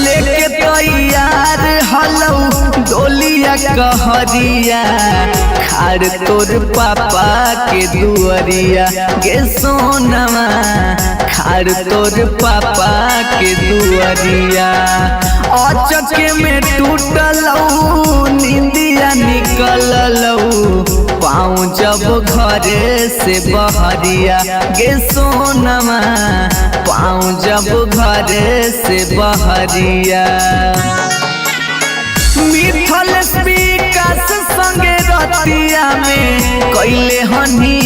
लेके तैयार हलौ डोलिया कहरिया, खार तोर पापा के दुअरिया गे सोनामा, खार तोर पापा के दुअरिया। अचके में टूटलौ निंदिया निकललौ, पाँव जब घरे से बहरिया गे सोनामा, पाँव जब घरे से बहरिया। मिथल विकास संगे रतिया में कैले हनी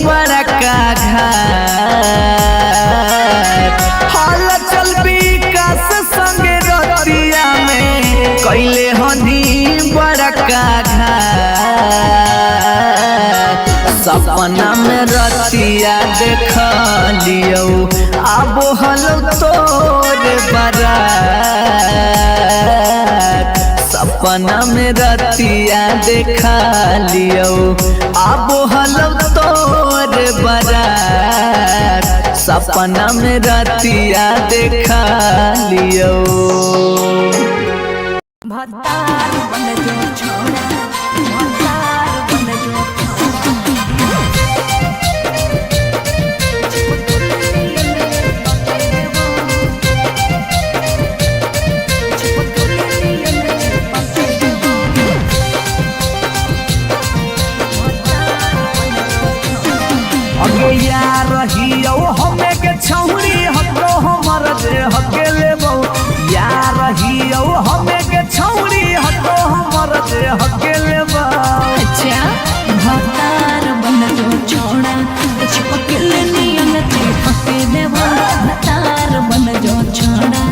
बड़का घात। हल चल विकास संगे रतिया में कैले हनी बड़का घात। सपना में रतिया देख लियो आबो हलो तोर बारात। सपना में रतिया देखा लियो आबो हलो तोर बारात। सपना में रतिया देखा लियो।
भतार बन जो छोड़ा, भतार बन जो
अगे यार रहियो हमे के छौरी हको हमर दे हके लेबो। यार रहियो हमे के छौरी हको हमर दे हके लेबो।
अच्छा भतार बन जो छोड़ा, चिपकल नियन चिपक देवा। भतार बन जो छोड़ा,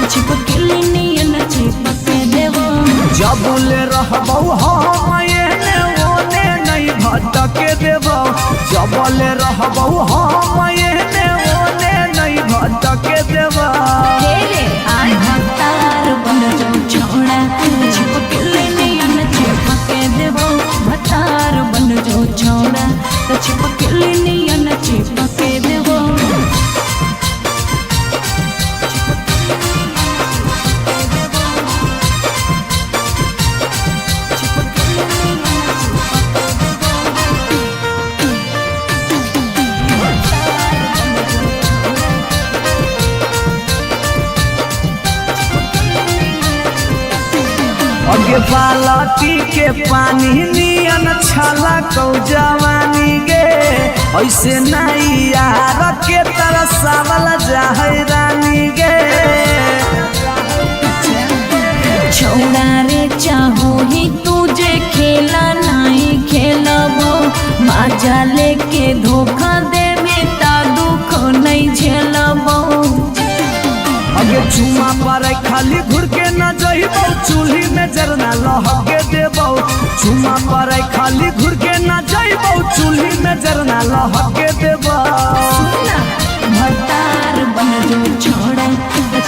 चिपकल नियन चिपक देवा।
जब ले रहबो हम एने ओने नहीं भटके देबो। जब ले रहबौ हम एने ओने नहीं भटके देबौ।
हे रे आय भतार बन जो छोड़ा छिपकली नियन चिपके देबो भतार बन जो छोड़ा त छिपकली नियन चिपके देबो।
अगे बालटी के पानी नियन छला कौ जवानी गे ऐसे नहीं यार के तरसावल जाहे रानी गे।
छौड़ा रे चाहो ही तुझे खेला नहीं खेलबो माजा लेके धोखा देवे ता दुख नहीं झेलबो।
अगे चुमा पर खाली घुर के न जइबौ चूल्ही में जरना लहके देबौ। चुमा पर खाली घुर के न जइबौ चूल्ही में जरना लहके देबौ।
सुना भतार बन जो छोड़ा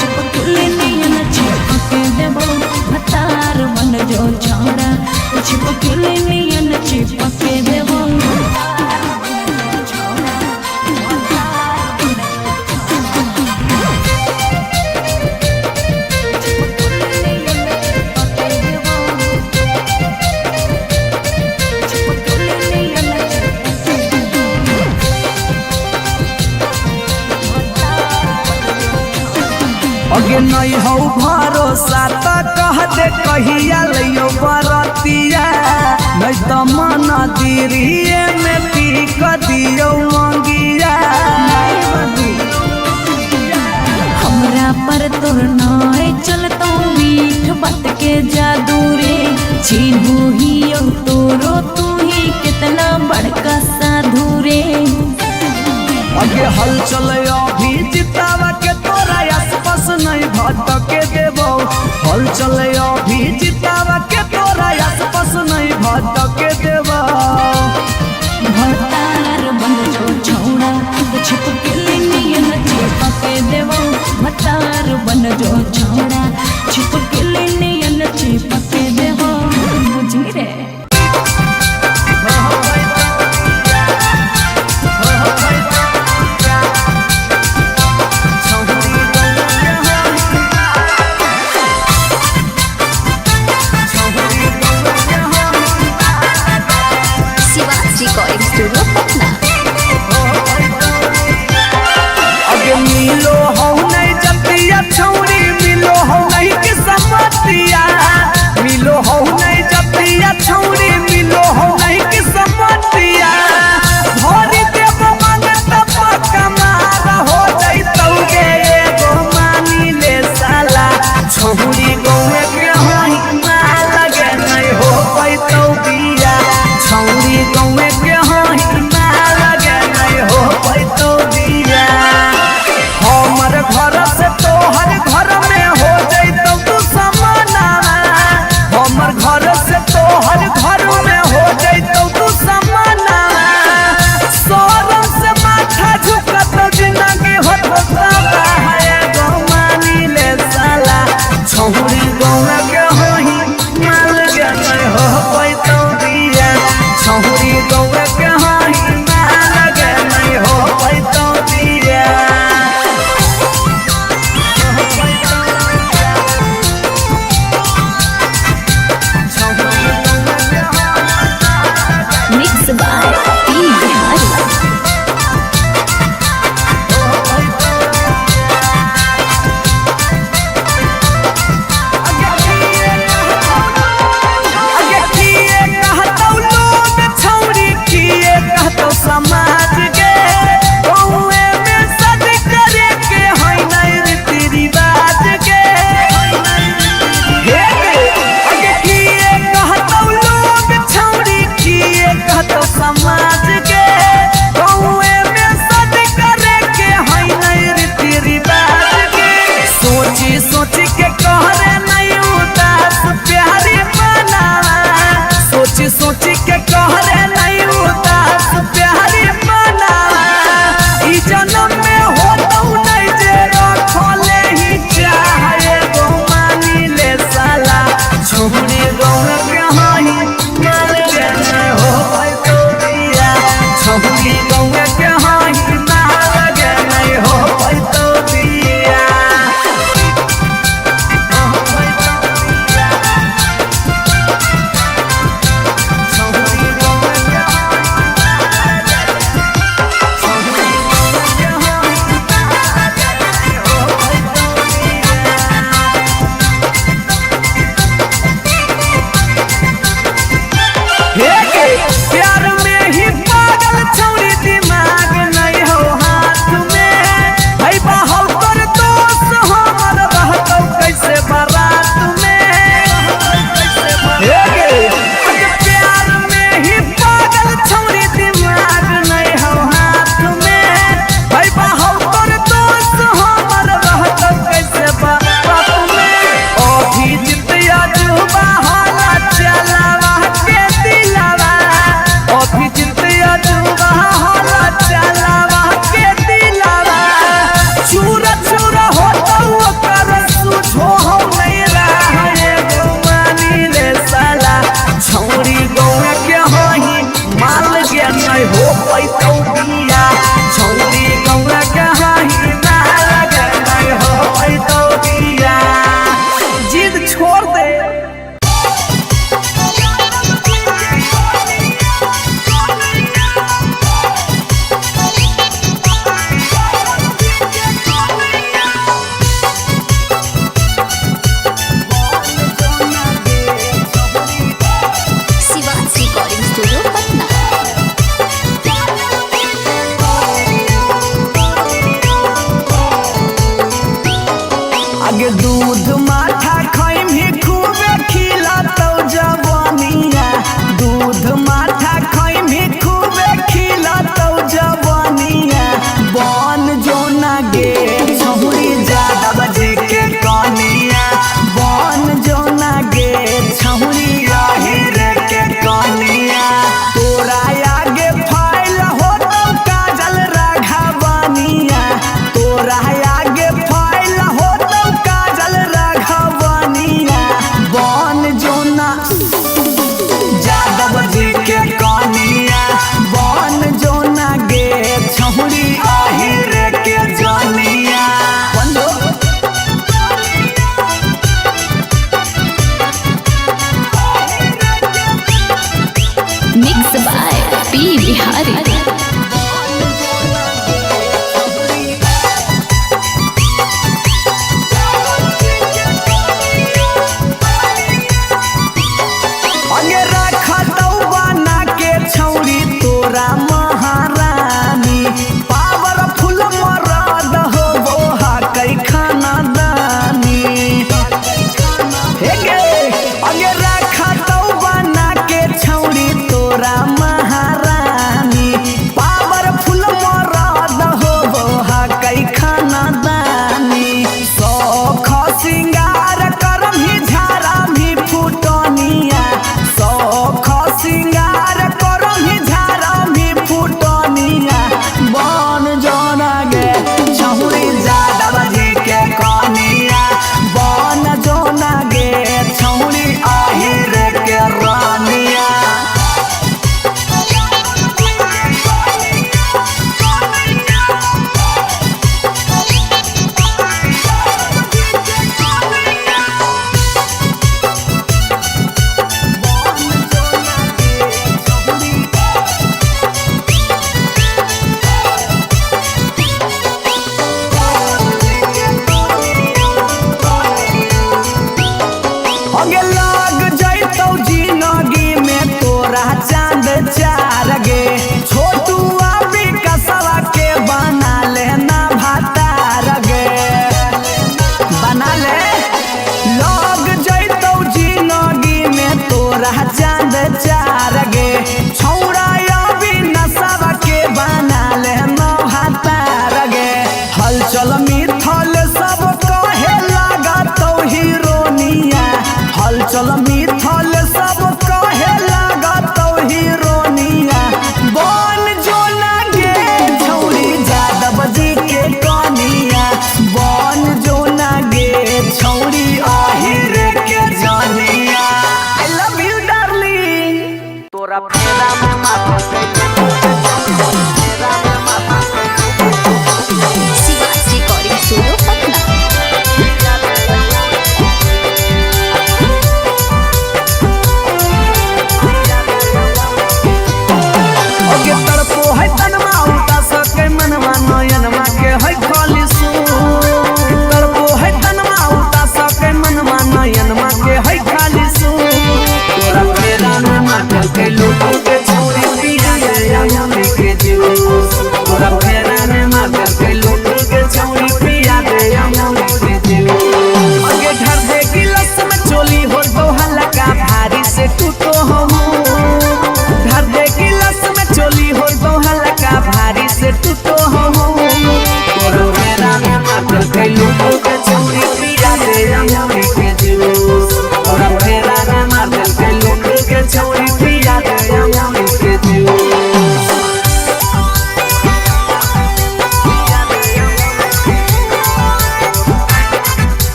छिपकली नियन चिपके देबो भतार बन जो छोड़ा छिपकली नियन चिपके देबो।
अगे नहीं हौ भरोसा त कह दे कहिया लइयो बरतिया नहीं त मन दिरिए में टीक दियो मंगिया।
हमरा पर तोर नाय चलतो मीठ बात के जादू रे चिन्हू ही औ तोरो तू ही कितना बड़का साधु रे।
अगे हलचल अभी जितावा के तोरा आसपास नहीं भटके देबौ। हलचल अभी जितावा के तोरा आसपास नहीं भटके देबौ।
भतार बन जो छौड़ा छिपकली नियन चिपके देबो भतार बन जो छौड़ा छिपकली नियन चिपके देबो बुझी रे।
गौए के हाई ना लगे नहीं हो पैतो बिया। छौरी गौए के हे गे, प्यार में ही पागल छौरी दिमाग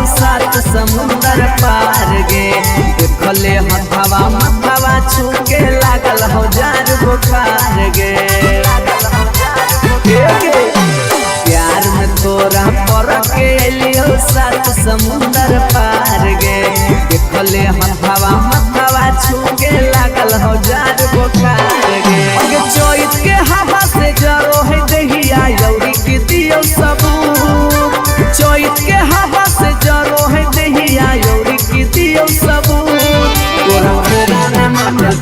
सात समुंदर पार गे। देखले हथवा मथवा छूके लागल हो जार बुखार गे। प्यार में तोरा पर के एलियो सात समुंदर पार गे। देखले हथवा मथवा छूके लागल हो जार बुखार गे। अगे चोइत के हवा से जरो है दहिया यौरी के दियो सबूत। चोइत के हवा से जरो है दहिया यौरी के दियो सबूत।